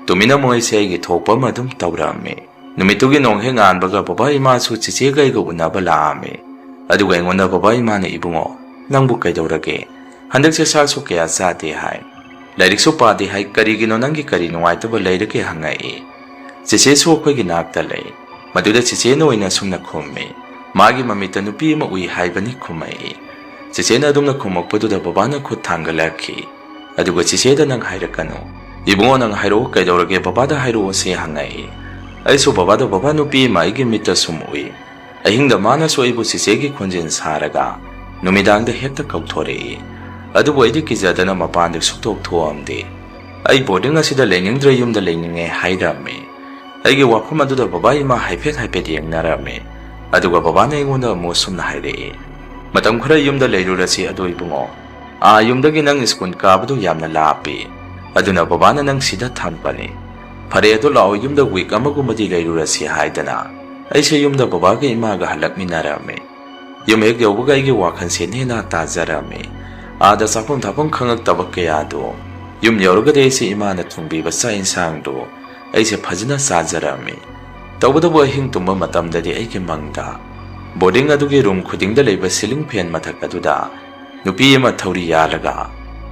ꯇꯨꯃꯤꯟꯅ ꯃꯣꯏꯁꯦ ꯑꯩꯒꯤ ꯊꯣꯛꯄ ꯑꯃ ꯑꯗꯨꯝ ꯇꯧꯔꯝꯃꯤ꯫ ꯅꯨꯃꯤꯠꯇꯨꯒꯤ ꯅꯣꯡ ꯍꯦꯛ ꯉꯥꯟꯕꯒ ꯕꯕꯥ ꯏꯃꯥꯁꯨ ꯆꯦꯆꯦꯒ ꯑꯩꯒ ꯎꯅꯕ ꯂꯥꯛꯑꯝꯃꯤ꯫ ꯑꯗꯨꯒ ꯑꯩꯉꯣꯟꯗ ꯕꯕꯥ ꯏꯃꯥꯅ, "ꯏꯕꯨꯡꯉꯣ, ꯅꯪꯕꯨ ꯀꯩꯗꯧꯔꯒꯦ? ꯍꯟꯗꯛꯁꯦ ꯆꯥꯛꯁꯨ ꯀꯌꯥ ꯆꯥꯗꯦ ꯍꯥꯏ, ꯂꯥꯏꯔꯤꯛꯁꯨ ꯄꯥꯗꯦ ꯍꯥꯏ, ꯀꯔꯤꯒꯤꯅꯣ, ꯅꯪꯒꯤ ꯀꯔꯤ ꯅꯨꯡꯉꯥꯏꯇꯕ ꯂꯩꯔꯒꯦ?" ꯍꯪꯉꯛꯏ꯫ ꯆꯦꯆꯦꯁꯨ ꯑꯩꯈꯣꯏꯒꯤ ꯅꯥꯛꯇ ꯂꯩ꯫ ꯃꯗꯨꯗ ꯆꯦꯆꯦꯅ ꯑꯣꯏꯅ ꯑꯁꯨꯝꯅ ꯈꯨꯝꯃꯤ, "ꯃꯥꯒꯤ ꯃꯃꯤꯠꯇ ꯅꯨꯄꯤ ꯑꯃ ꯎꯏ ꯍꯥꯏꯕꯅꯤ" ꯈꯨꯝꯃꯛꯏ꯫ ꯆꯦꯆꯦꯅ ꯑꯗꯨꯝꯅ ꯈꯨꯝꯃꯛꯄꯗꯨꯗ ꯕꯕꯥꯅ ꯈꯨꯠ ꯊꯥꯡꯒꯠꯂꯛꯈꯤ꯫ ꯑꯗꯨꯒ ꯆꯦꯆꯦꯗ, "ꯅꯪ ꯍꯥꯏꯔꯛꯀꯅꯨ꯫ ꯏꯕꯨꯡꯉꯣ, ꯅꯪ ꯍꯥꯏꯔꯛꯑꯣ, ꯀꯩꯗꯧꯔꯒꯦ? ꯕꯕꯥꯗ ꯍꯥꯏꯔꯛꯑꯣꯁꯦ" ꯍꯪꯉꯛꯏ꯫ ꯑꯩꯁꯨ ꯕꯕꯥꯗ, "ꯕꯕꯥ, ꯅꯨꯄꯤ ꯑꯃ ꯑꯩꯒꯤ ꯃꯤꯠꯇ ꯁꯨꯝ ꯎꯏ꯫ ꯑꯍꯤꯡꯗ ꯃꯥꯅꯁꯨ ꯑꯩꯕꯨ ꯆꯦꯆꯦꯒꯤ ꯈꯣꯟꯖꯦꯜ ꯁꯥꯔꯒ ꯅꯨꯃꯤꯗꯥꯡꯗ ꯍꯦꯛꯇ ꯀꯧꯊꯣꯔꯛꯏ꯫ ꯑꯗꯨꯕꯨ ꯑꯩꯗꯤ ꯀꯤꯖꯗꯅ ꯃꯄꯥꯟꯗ ꯁꯨꯛꯊꯣꯛ ꯊꯣꯛꯑꯝꯗꯦ꯫ ꯑꯩ ꯕꯣꯔꯗꯤꯡ ꯑꯁꯤꯗ ꯂꯩꯅꯤꯡꯗ꯭ꯔꯦ, ꯌꯨꯝꯗ ꯂꯩꯅꯤꯡꯉꯦ" ꯍꯥꯏꯔꯝꯃꯤ꯫ ꯑꯩꯒꯤ ꯋꯥꯐꯝ ꯑꯗꯨꯗ ꯕꯕꯥ ꯏꯃꯥ ꯍꯥꯏꯐꯦꯠ ꯍꯥꯏꯐꯦꯠ ꯌꯦꯡꯅꯔꯝꯃꯤ꯫ ꯑꯗꯨꯒ ꯕꯕꯥꯅ ꯑꯩꯉꯣꯟꯗ ꯑꯃꯨꯛ ꯑꯁꯨꯝꯅ ꯍꯥꯏꯔꯛꯏ, "ꯃꯇꯝ ꯈꯔ ꯌꯨꯝꯗ ꯂꯩꯔꯨꯔꯁꯤ꯫ ꯑꯗꯣ ꯏꯕꯨꯡꯉꯣ, ꯑꯥ ꯌꯨꯝꯗꯒꯤ ꯅꯪ ꯁ꯭ꯀꯨꯜ ꯀꯥꯕꯗꯨ ꯌꯥꯝꯅ ꯂꯥꯞꯄꯤ꯫ ꯑꯗꯨꯅ ꯕꯕꯥꯅ ꯅꯪ ꯁꯤꯗ ꯊꯝꯕꯅꯤ꯫ ꯐꯔꯦ, ꯑꯗꯣ ꯂꯥꯛꯑꯣ, ꯌꯨꯝꯗ ꯋꯤꯛ ꯑꯃꯒꯨꯝꯕꯗꯤ ꯂꯩꯔꯨꯔꯁꯤ" ꯍꯥꯏꯗꯅ ꯑꯩꯁꯦ ꯌꯨꯝꯗ ꯕꯕꯥꯒ ꯏꯃꯥꯒ ꯍꯜꯂꯛꯃꯤꯟꯅꯔꯝꯃꯤ꯫ ꯌꯨꯝ ꯍꯦꯛ ꯌꯧꯕꯒ ꯑꯩꯒꯤ ꯋꯥꯈꯜꯁꯦ ꯅꯦꯅꯥ ꯇꯥꯖꯔꯝꯃꯤ꯫ ꯑꯥꯗ ꯆꯥꯐꯝ ꯊꯛꯐꯝ ꯈꯪꯉꯛꯇꯕ ꯀꯌꯥꯗꯨ꯫ ꯌꯨꯝ ꯌꯧꯔꯒꯗꯤ ꯑꯩꯁꯦ ꯏꯃꯥꯅ ꯊꯣꯡꯕꯤꯕ ꯆꯥꯛ ꯏꯟꯁꯥꯡꯗꯨ ꯑꯩꯁꯦ ꯐꯖꯅ ꯆꯥꯖꯔꯝꯃꯤ꯫ ꯇꯧꯕꯇꯕꯨ ꯑꯍꯤꯡ ꯇꯨꯝꯕ ꯃꯇꯝꯗꯗꯤ ꯑꯩꯒꯤ ꯃꯪꯗ ꯕꯣꯔꯗꯤꯡ ꯑꯗꯨꯒꯤ ꯔꯨꯝ ꯈꯨꯗꯤꯡꯗ ꯂꯩꯕ ꯁꯤꯂꯤꯡ ꯐꯦꯟ ꯃꯊꯛ ꯑꯗꯨꯗ ꯅꯨꯄꯤ ꯑꯃ ꯊꯧꯔꯤ ꯌꯥꯜꯂꯒ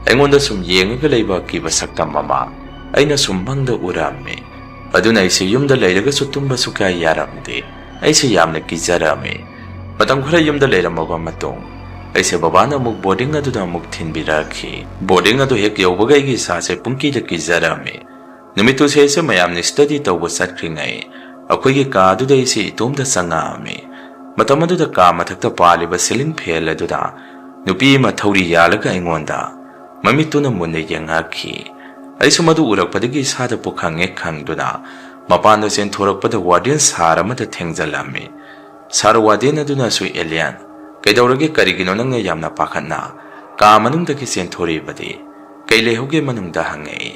ꯑꯩꯉꯣꯟꯗ ꯁꯨꯝ ꯌꯦꯡꯉꯒ ꯂꯩꯕ ꯑꯀꯤꯕ ꯁꯛꯇꯝ ꯑꯃ꯫ ꯑꯩꯅ ꯁꯨꯝ ꯃꯪꯗ ꯎꯔꯝꯃꯤ꯫ ꯑꯗꯨꯅ ꯑꯩꯁꯦ ꯌꯨꯝꯗ ꯂꯩꯔꯒꯁꯨ ꯇꯨꯝꯕꯁꯨ ꯀꯌꯥ ꯌꯥꯔꯝꯗꯦ꯫ ꯑꯩꯁꯦ ꯌꯥꯝꯅ ꯀꯤꯖꯔꯝꯃꯤ꯫ ꯃꯇꯝ ꯈꯔ ꯌꯨꯝꯗ ꯂꯩꯔꯝꯃꯕ ꯃꯇꯨꯡ, ꯑꯩꯁꯦ ꯕꯕꯥꯅ ꯑꯃꯨꯛ ꯕꯣꯔꯗꯤꯡ ꯑꯗꯨꯗ ꯑꯃꯨꯛ ꯊꯤꯟꯕꯤꯔꯛꯈꯤ꯫ ꯕꯣꯔꯗꯤꯡ ꯑꯗꯨ ꯍꯦꯛ ꯌꯧꯕꯒ ꯑꯩꯒꯤ ꯏꯁꯥꯁꯦ ꯄꯨꯡꯀꯤꯗ ꯀꯤꯖꯔꯝꯃꯤ꯫ ꯅꯨꯃꯤꯠꯇꯨꯁꯦ ꯑꯩꯁꯦ ꯃꯌꯥꯝꯅ ꯁ꯭ꯇꯗꯤ ꯇꯧꯕ ꯆꯠꯈ꯭ꯔꯤꯉꯩ, ꯑꯩꯈꯣꯏꯒꯤ ꯀꯥ ꯑꯗꯨꯗ ꯑꯩꯁꯦ ꯏꯇꯣꯝꯇ ꯆꯪꯉꯛꯑꯝꯃꯤ꯫ ꯃꯇꯝ ꯑꯗꯨꯗ ꯀꯥ ꯃꯊꯛꯇ ꯄꯥꯜꯂꯤꯕ ꯁꯤꯂꯤꯡ ꯐꯦꯟ ꯑꯗꯨꯗ ꯅꯨꯄꯤ ꯑꯃ ꯊꯧꯔꯤ ꯌꯥꯜꯂꯒ ꯑꯩꯉꯣꯟꯗ ꯃꯃꯤꯠꯇꯨꯅ ꯃꯨꯟꯅ ꯌꯦꯡꯉꯛꯈꯤ꯫ ꯑꯩꯁꯨ ꯃꯗꯨ ꯎꯔꯛꯄꯗꯒꯤ ꯏꯁꯥꯗ ꯄꯨꯈꯪ ꯍꯦꯛ ꯈꯪꯗꯨꯅ ꯃꯄꯥꯟꯗ ꯆꯦꯟꯊꯣꯔꯛꯄꯗ ꯋꯥꯔꯗꯦꯟ ꯁꯥꯔ ꯑꯃꯗ ꯊꯦꯡꯖꯜꯂꯝꯃꯤ꯫ ꯁꯥꯔ ꯋꯥꯔꯗꯦꯟ ꯑꯗꯨꯅꯁꯨ, "ꯑꯦꯂꯤꯌꯟ, ꯀꯩꯗꯧꯔꯒꯦ? ꯀꯔꯤꯒꯤꯅꯣ ꯅꯪꯅ ꯌꯥꯝꯅ ꯄꯥꯈꯠꯅ ꯀꯥ ꯃꯅꯨꯡꯗꯒꯤ ꯆꯦꯟꯊꯣꯔꯛꯏꯕꯗꯤ? ꯀꯩ ꯂꯩꯍꯧꯒꯦ ꯃꯅꯨꯡꯗ?" ꯍꯪꯉꯛꯏ꯫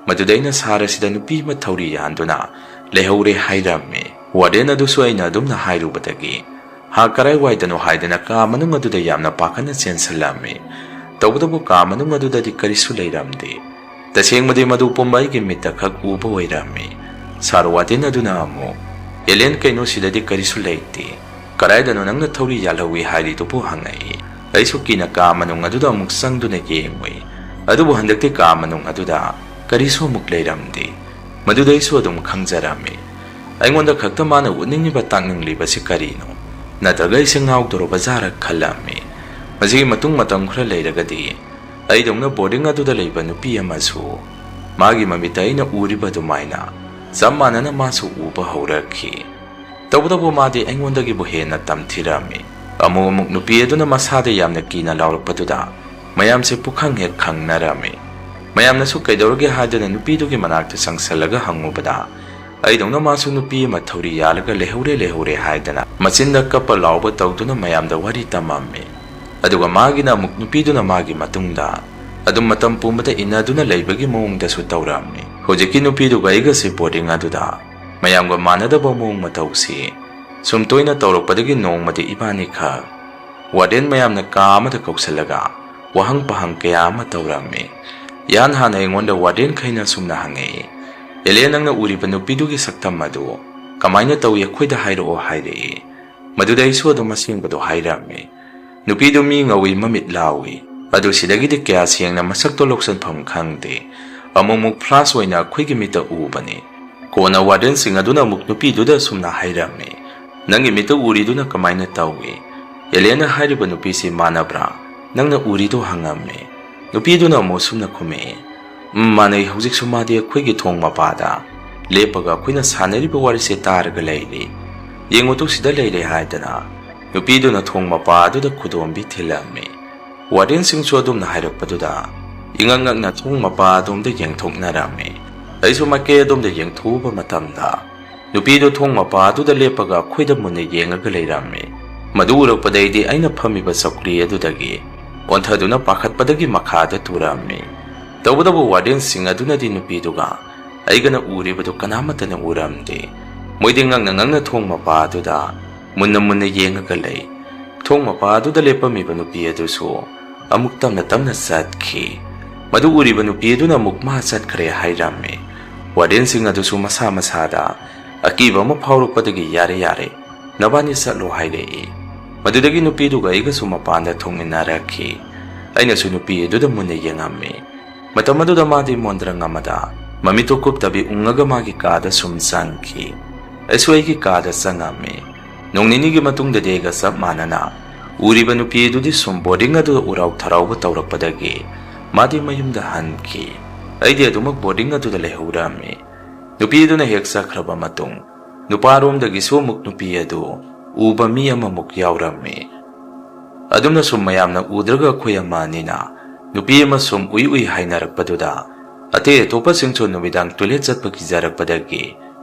ꯃꯗꯨꯗ ꯑꯩꯅ ꯁꯥꯔ ꯑꯁꯤꯗ ꯅꯨꯄꯤ ꯑꯃ ꯊꯧꯔꯤ ꯌꯥꯟꯗꯨꯅ ꯂꯩꯍꯧꯔꯦ ꯍꯥꯏꯔꯝꯃꯤ꯫ ꯋꯥꯔꯗꯦꯟ ꯑꯗꯨꯁꯨ ꯑꯩꯅ ꯑꯗꯨꯝꯅ ꯍꯥꯏꯔꯨꯕꯗꯒꯤ, ꯍꯥ, ꯀꯔꯥꯏꯋꯥꯏꯗꯅꯣ ꯍꯥꯏꯗꯅ ꯀꯥ ꯃꯅꯨꯡ ꯑꯗꯨꯗ ꯌꯥꯝꯅ ꯄꯥꯈꯠꯅ ꯆꯦꯟꯁꯤꯜꯂꯝꯃꯤ꯫ ꯇꯧꯕꯇꯕꯨ ꯀꯥ ꯃꯅꯨꯡ ꯑꯗꯨꯗꯗꯤ ꯀꯔꯤꯁꯨ ꯂꯩꯔꯝꯗꯦ꯫ ꯇꯁꯦꯡꯕꯗꯤ ꯃꯗꯨ ꯄꯨꯝꯕ ꯑꯩꯒꯤ ꯃꯤꯠꯇ ꯈꯛ ꯎꯕ ꯑꯣꯏꯔꯝꯃꯤ꯫ ꯁꯥꯔ ꯋꯥꯔꯗꯦꯟ ꯑꯗꯨꯅ ꯑꯃꯨꯛ, "ꯑꯦꯂꯤꯌꯟ, ꯀꯩꯅꯣ ꯁꯤꯗꯗꯤ ꯀꯔꯤꯁꯨ ꯂꯩꯇꯦ꯫ ꯀꯗꯥꯏꯗꯅꯣ ꯅꯪꯅ ꯊꯧꯔꯤ ꯌꯥꯜꯍꯧꯏ ꯍꯥꯏꯔꯤꯗꯨꯕꯨ?" ꯍꯪꯉꯛꯏ꯫ ꯑꯩꯁꯨ ꯀꯤꯅ ꯀꯥ ꯃꯅꯨꯡ ꯑꯗꯨꯗ ꯑꯃꯨꯛ ꯆꯪꯗꯨꯅ ꯌꯦꯡꯉꯨꯏ꯫ ꯑꯗꯨꯕꯨ ꯍꯟꯗꯛꯇꯤ ꯀꯥ ꯃꯅꯨꯡ ꯑꯗꯨꯗ ꯀꯔꯤꯁꯨ ꯑꯃꯨꯛ ꯂꯩꯔꯝꯗꯦ꯫ ꯃꯗꯨꯗ ꯑꯩꯁꯨ ꯑꯗꯨꯝ ꯈꯪꯖꯔꯝꯃꯤ꯫ ꯑꯩꯉꯣꯟꯗ ꯈꯛꯇ ꯃꯥꯅ ꯎꯠꯅꯤꯡꯂꯤꯕ ꯇꯥꯛꯅꯤꯡꯂꯤꯕꯁꯤ ꯀꯔꯤꯅꯣ? ꯅꯠꯇ꯭ꯔꯒ ꯑꯩꯁꯦ ꯉꯥꯎꯗꯣꯔꯕ ꯖꯥꯔ ꯈꯜꯂꯝꯃꯤ꯫ ꯃꯁꯤꯒꯤ ꯃꯇꯨꯡ ꯃꯇꯝ ꯈꯔ ꯂꯩꯔꯒꯗꯤ ꯑꯩꯗꯧꯅ ꯕꯣꯔꯗꯤꯡ ꯑꯗꯨꯗ ꯂꯩꯕ ꯅꯨꯄꯤ ꯑꯃꯁꯨ ꯃꯥꯒꯤ ꯃꯃꯤꯠꯇ ꯑꯩꯅ ꯎꯔꯤꯕ ꯑꯗꯨꯃꯥꯏꯅ ꯆꯞ ꯃꯥꯟꯅꯅ ꯃꯥꯁꯨ ꯎꯕ ꯍꯧꯔꯛꯈꯤ꯫ ꯇꯧꯕꯇꯕꯨ ꯃꯥꯗꯤ ꯑꯩꯉꯣꯟꯗꯒꯤꯕꯨ ꯍꯦꯟꯅ ꯇꯝꯊꯤꯔꯝꯃꯤ꯫ ꯑꯃꯨꯛ ꯑꯃꯨꯛ ꯅꯨꯄꯤ ꯑꯗꯨꯅ ꯃꯁꯥꯗ ꯌꯥꯝꯅ ꯀꯤꯅ ꯂꯥꯎꯔꯛꯄꯗꯨꯗ ꯃꯌꯥꯝꯁꯦ ꯄꯨꯈꯪ ꯍꯦꯛ ꯈꯪꯅꯔꯝꯃꯤ꯫ ꯃꯌꯥꯝꯅꯁꯨ ꯀꯩꯗꯧꯔꯒꯦ ꯍꯥꯏꯗꯅ ꯅꯨꯄꯤꯗꯨꯒꯤ ꯃꯅꯥꯛꯇ ꯆꯪꯁꯜꯂꯒ ꯍꯪꯉꯨꯕꯗ, ꯑꯩꯗꯧꯅ ꯃꯥꯁꯨ ꯅꯨꯄꯤ ꯑꯃ ꯊꯧꯔꯤ ꯌꯥꯜꯂꯒ ꯂꯩꯍꯧꯔꯦ, ꯂꯩꯍꯧꯔꯦ ꯍꯥꯏꯗꯅ ꯃꯆꯤꯟꯗ ꯀꯞꯄ ꯂꯥꯎꯕ ꯇꯧꯗꯨꯅ ꯃꯌꯥꯝꯗ ꯋꯥꯔꯤ ꯇꯝꯃꯝꯃꯤ꯫ ꯑꯗꯨꯒ ꯃꯥꯒꯤꯅ ꯑꯃꯨꯛ ꯅꯨꯄꯤꯗꯨꯅ ꯃꯥꯒꯤ ꯃꯇꯨꯡꯗ ꯑꯗꯨꯝ ꯃꯇꯝ ꯄꯨꯝꯕꯗ ꯏꯟꯅꯗꯨꯅ ꯂꯩꯕꯒꯤ ꯃꯑꯣꯡꯗꯁꯨ ꯇꯧꯔꯝꯃꯤ꯫ ꯍꯧꯖꯤꯛꯀꯤ ꯅꯨꯄꯤꯗꯨꯒ ꯑꯩꯒꯁꯤ ꯕꯣꯔꯗꯤꯡ ꯑꯗꯨꯗ ꯃꯌꯥꯝꯒ ꯃꯥꯟꯅꯗꯕ ꯃꯑꯣꯡ ꯃꯇꯧꯁꯤ ꯁꯨꯝ ꯇꯣꯏꯅ ꯇꯧꯔꯛꯄꯗꯒꯤ ꯅꯣꯡꯃꯗꯤ ꯏꯕꯥꯅꯤꯈꯛ ꯋꯥꯔꯗꯦꯟ ꯃꯌꯥꯝꯅ ꯀꯥ ꯑꯃꯗ ꯀꯧꯁꯤꯜꯂꯒ ꯋꯥꯍꯪ ꯄꯥꯍꯪ ꯀꯌꯥ ꯑꯃ ꯇꯧꯔꯝꯃꯤ꯫ ꯏꯍꯥꯟ ꯍꯥꯟꯅ ꯑꯩꯉꯣꯟꯗ ꯋꯥꯔꯗꯦꯟꯈꯩꯅ ꯑꯁꯨꯝꯅ ꯍꯪꯉꯛꯏ, "ꯑꯦꯂꯦ, ꯅꯪꯅ ꯎꯔꯤꯕ ꯅꯨꯄꯤꯗꯨꯒꯤ ꯁꯛꯇꯝ ꯑꯗꯨ ꯀꯃꯥꯏꯅ ꯇꯧꯏ? ꯑꯩꯈꯣꯏꯗ ꯍꯥꯏꯔꯛꯑꯣ" ꯍꯥꯏꯔꯛꯏ꯫ ꯃꯗꯨꯗ ꯑꯩꯁꯨ ꯑꯗꯨꯝ ꯑꯁꯦꯡꯕꯗꯣ ꯍꯥꯏꯔꯝꯃꯤ꯫ ꯅꯨꯄꯤꯗꯨ ꯃꯤ ꯉꯧꯏ, ꯃꯃꯤꯠ ꯂꯥꯎꯏ, ꯑꯗꯨ ꯁꯤꯗꯒꯤꯗꯤ ꯀꯌꯥ ꯁꯦꯡꯅ ꯃꯁꯛꯇꯣ ꯂꯧꯁꯤꯟꯐꯝ ꯈꯪꯗꯦ꯫ ꯑꯃꯨꯛꯃꯨꯛ flash ꯑꯣꯏꯅ ꯑꯩꯈꯣꯏꯒꯤ ꯃꯤꯠꯇ ꯎꯕꯅꯤ꯫ ꯀꯣꯟꯅ wardenꯁꯤꯡ ꯑꯗꯨꯅ ꯑꯃꯨꯛ ꯅꯨꯄꯤꯗꯨꯗ ꯑꯁꯨꯝꯅ ꯍꯥꯏꯔꯝꯃꯤ, "ꯅꯪꯒꯤ ꯃꯤꯠꯇ ꯎꯔꯤꯗꯨꯅ ꯀꯃꯥꯏꯅ ꯇꯧꯏ?" Alienꯅ ꯍꯥꯏꯔꯤꯕ ꯅꯨꯄꯤꯁꯤ ꯃꯥꯟꯅꯕ꯭ꯔꯥ? ꯅꯪꯅ ꯎꯔꯤꯗꯨ ꯍꯪꯉꯝꯃꯤ꯫ ꯅꯨꯄꯤꯗꯨꯅ ꯑꯃꯨꯛ ꯁꯨꯝꯅ ꯈꯨꯝꯃꯛꯏ, "ꯎꯝ, ꯃꯥꯟꯅꯩ, ꯍꯧꯖꯤꯛꯁꯨ ꯃꯥꯗꯤ ꯑꯩꯈꯣꯏꯒꯤ ꯊꯣꯡ ꯃꯄꯥꯗ ꯂꯦꯞꯄꯒ ꯑꯩꯈꯣꯏꯅ ꯁꯥꯟꯅꯔꯤꯕ ꯋꯥꯔꯤꯁꯦ ꯇꯥꯔꯒ ꯂꯩꯔꯤ꯫ ꯌꯦꯡꯉꯨꯇꯨ, ꯁꯤꯗ ꯂꯩꯔꯦ" ꯍꯥꯏꯗꯅ ꯅꯨꯄꯤꯗꯨꯅ ꯊꯣꯡ ꯃꯄꯥ ꯑꯗꯨꯗ ꯈꯨꯗꯣꯝꯕꯤ ꯊꯤꯜꯂꯝꯃꯤ꯫ Wardenꯁꯤꯡꯁꯨ ꯑꯗꯨꯝꯅ ꯍꯥꯏꯔꯛꯄꯗꯨꯗ ꯏꯉꯛ ꯉꯛꯅ ꯊꯣꯡ ꯃꯄꯥ ꯑꯗꯣꯝꯗ ꯌꯦꯡꯊꯣꯛꯅꯔꯝꯃꯤ꯫ ꯑꯩꯁꯨ ꯃꯥꯏꯀꯩ ꯑꯗꯣꯝꯗ ꯌꯦꯡꯊꯣꯛꯎꯕ ꯃꯇꯝꯗ ꯅꯨꯄꯤꯗꯨ ꯊꯣꯡ ꯃꯄꯥ ꯑꯗꯨꯗ ꯂꯦꯞꯄꯒ ꯑꯩꯈꯣꯏꯗ ꯃꯨꯟꯅ ꯌꯦꯡꯉꯒ ꯂꯩꯔꯝꯃꯤ꯫ ꯃꯗꯨ ꯎꯔꯛꯄꯗꯩꯗꯤ ꯑꯩꯅ ꯐꯝꯃꯤꯕ ꯆꯧꯀ꯭ꯔꯤ ꯑꯗꯨꯗꯒꯤ ꯑꯣꯟꯊꯗꯨꯅ ꯄꯥꯈꯠꯄꯗꯒꯤ ꯃꯈꯥꯗ ꯇꯨꯔꯝꯃꯤ꯫ ꯇꯧꯕꯇꯕꯨ wardenꯁꯤꯡ ꯑꯗꯨꯅꯗꯤ ꯅꯨꯄꯤꯗꯨꯒ ꯑꯩꯒꯅ ꯎꯔꯤꯕꯗꯨ ꯀꯅꯥꯃꯠꯇꯅ ꯎꯔꯝꯗꯦ꯫ ꯃꯣꯏꯗꯤ ꯉꯛꯅ ꯉꯛꯅ ꯊꯣꯡ ꯃꯄꯥ ꯑꯗꯨꯗ ꯃꯨꯟꯅ ꯃꯨꯟꯅ ꯌꯦꯡꯉꯒ ꯂꯩ꯫ ꯊꯣꯡ ꯃꯄꯥ ꯑꯗꯨꯗ ꯂꯦꯞꯄꯝꯃꯤꯕ ꯅꯨꯄꯤ ꯑꯗꯨꯁꯨ ꯑꯃꯨꯛ ꯇꯞꯅ ꯇꯞꯅ ꯆꯠꯈꯤ꯫ ꯃꯗꯨ ꯎꯔꯤꯕ ꯅꯨꯄꯤ ꯑꯗꯨꯅ ꯑꯃꯨꯛ ꯃꯥ ꯆꯠꯈ꯭ꯔꯦ ꯍꯥꯏꯔꯝꯃꯤ꯫ Wardenꯁꯤꯡ ꯑꯗꯨꯁꯨ ꯃꯁꯥ ꯃꯁꯥꯗ ꯑꯀꯤꯕ ꯑꯃ ꯐꯥꯎꯔꯛꯄꯗꯒꯤ, "ꯌꯥꯔꯦ, ꯌꯥꯔꯦ, ꯅꯕꯥꯅꯤ ꯆꯠꯂꯣ" ꯍꯥꯏꯔꯛꯏ꯫ ꯃꯗꯨꯗꯒꯤ ꯅꯨꯄꯤꯗꯨꯒ ꯑꯩꯒꯁꯨ ꯃꯄꯥꯟꯗ ꯊꯣꯛꯃꯤꯟꯅꯔꯛꯈꯤ꯫ ꯑꯩꯅꯁꯨ ꯅꯨꯄꯤ ꯑꯗꯨꯗ ꯃꯨꯟꯅ ꯌꯦꯡꯉꯝꯃꯤ꯫ ꯃꯇꯝ ꯑꯗꯨꯗ ꯃꯥꯗꯤ ꯃꯣꯟꯗ꯭ꯔꯪ ꯑꯃꯗ ꯃꯃꯤꯠꯇꯨ ꯀꯨꯞꯇꯕꯤ ꯎꯪꯉꯒ ꯃꯥꯒꯤ ꯀꯥꯗ ꯁꯨꯝ ꯆꯪꯈꯤ꯫ ꯑꯩꯁꯨ ꯑꯩꯒꯤ ꯀꯥꯗ ꯆꯪꯉꯝꯃꯤ꯫ ꯅꯣꯡ ꯅꯤꯅꯤꯒꯤ ꯃꯇꯨꯡꯗꯗꯤ ꯑꯩꯒ ꯆꯞ ꯃꯥꯟꯅꯅ ꯎꯔꯤꯕ ꯅꯨꯄꯤ ꯑꯗꯨꯗꯤ ꯁꯨꯝ boarding ꯑꯗꯨꯗ ꯎꯔꯥꯎ ꯊꯔꯥꯎꯕ ꯇꯧꯔꯛꯄꯗꯒꯤ ꯃꯥꯗꯤ ꯃꯌꯨꯝꯗ ꯍꯟꯈꯤ꯫ ꯑꯩꯗꯤ ꯑꯗꯨꯃꯛ boarding ꯑꯗꯨꯗ ꯂꯩꯍꯧꯔꯝꯃꯤ꯫ ꯅꯨꯄꯤ ꯑꯗꯨꯅ ꯍꯦꯛ ꯆꯠꯈ꯭ꯔꯕ ꯃꯇꯨꯡ, ꯅꯨꯄꯥꯔꯣꯝꯗꯒꯤꯁꯨ ꯑꯃꯨꯛ ꯅꯨꯄꯤ ꯑꯗꯨ ꯎꯕ ꯃꯤ ꯑꯃꯃꯨꯛ ꯌꯥꯎꯔꯝꯃꯤ꯫ ꯑꯗꯨꯝꯅ ꯁꯨꯝ ꯃꯌꯥꯝꯅ ꯎꯗ꯭ꯔꯒ ꯑꯩꯈꯣꯏ ꯑꯃ ꯑꯅꯤꯅ ꯅꯨꯄꯤ ꯑꯃ ꯁꯨꯝ ꯎꯏ ꯎꯏ ꯍꯥꯏꯅꯔꯛꯄꯗꯨꯗ, ꯑꯇꯩ ꯑꯇꯣꯞꯄꯁꯤꯡꯁꯨ ꯅꯨꯃꯤꯗꯥꯡ toilet ꯆꯠꯄ ꯀꯤꯖꯔꯛꯄꯗꯒꯤ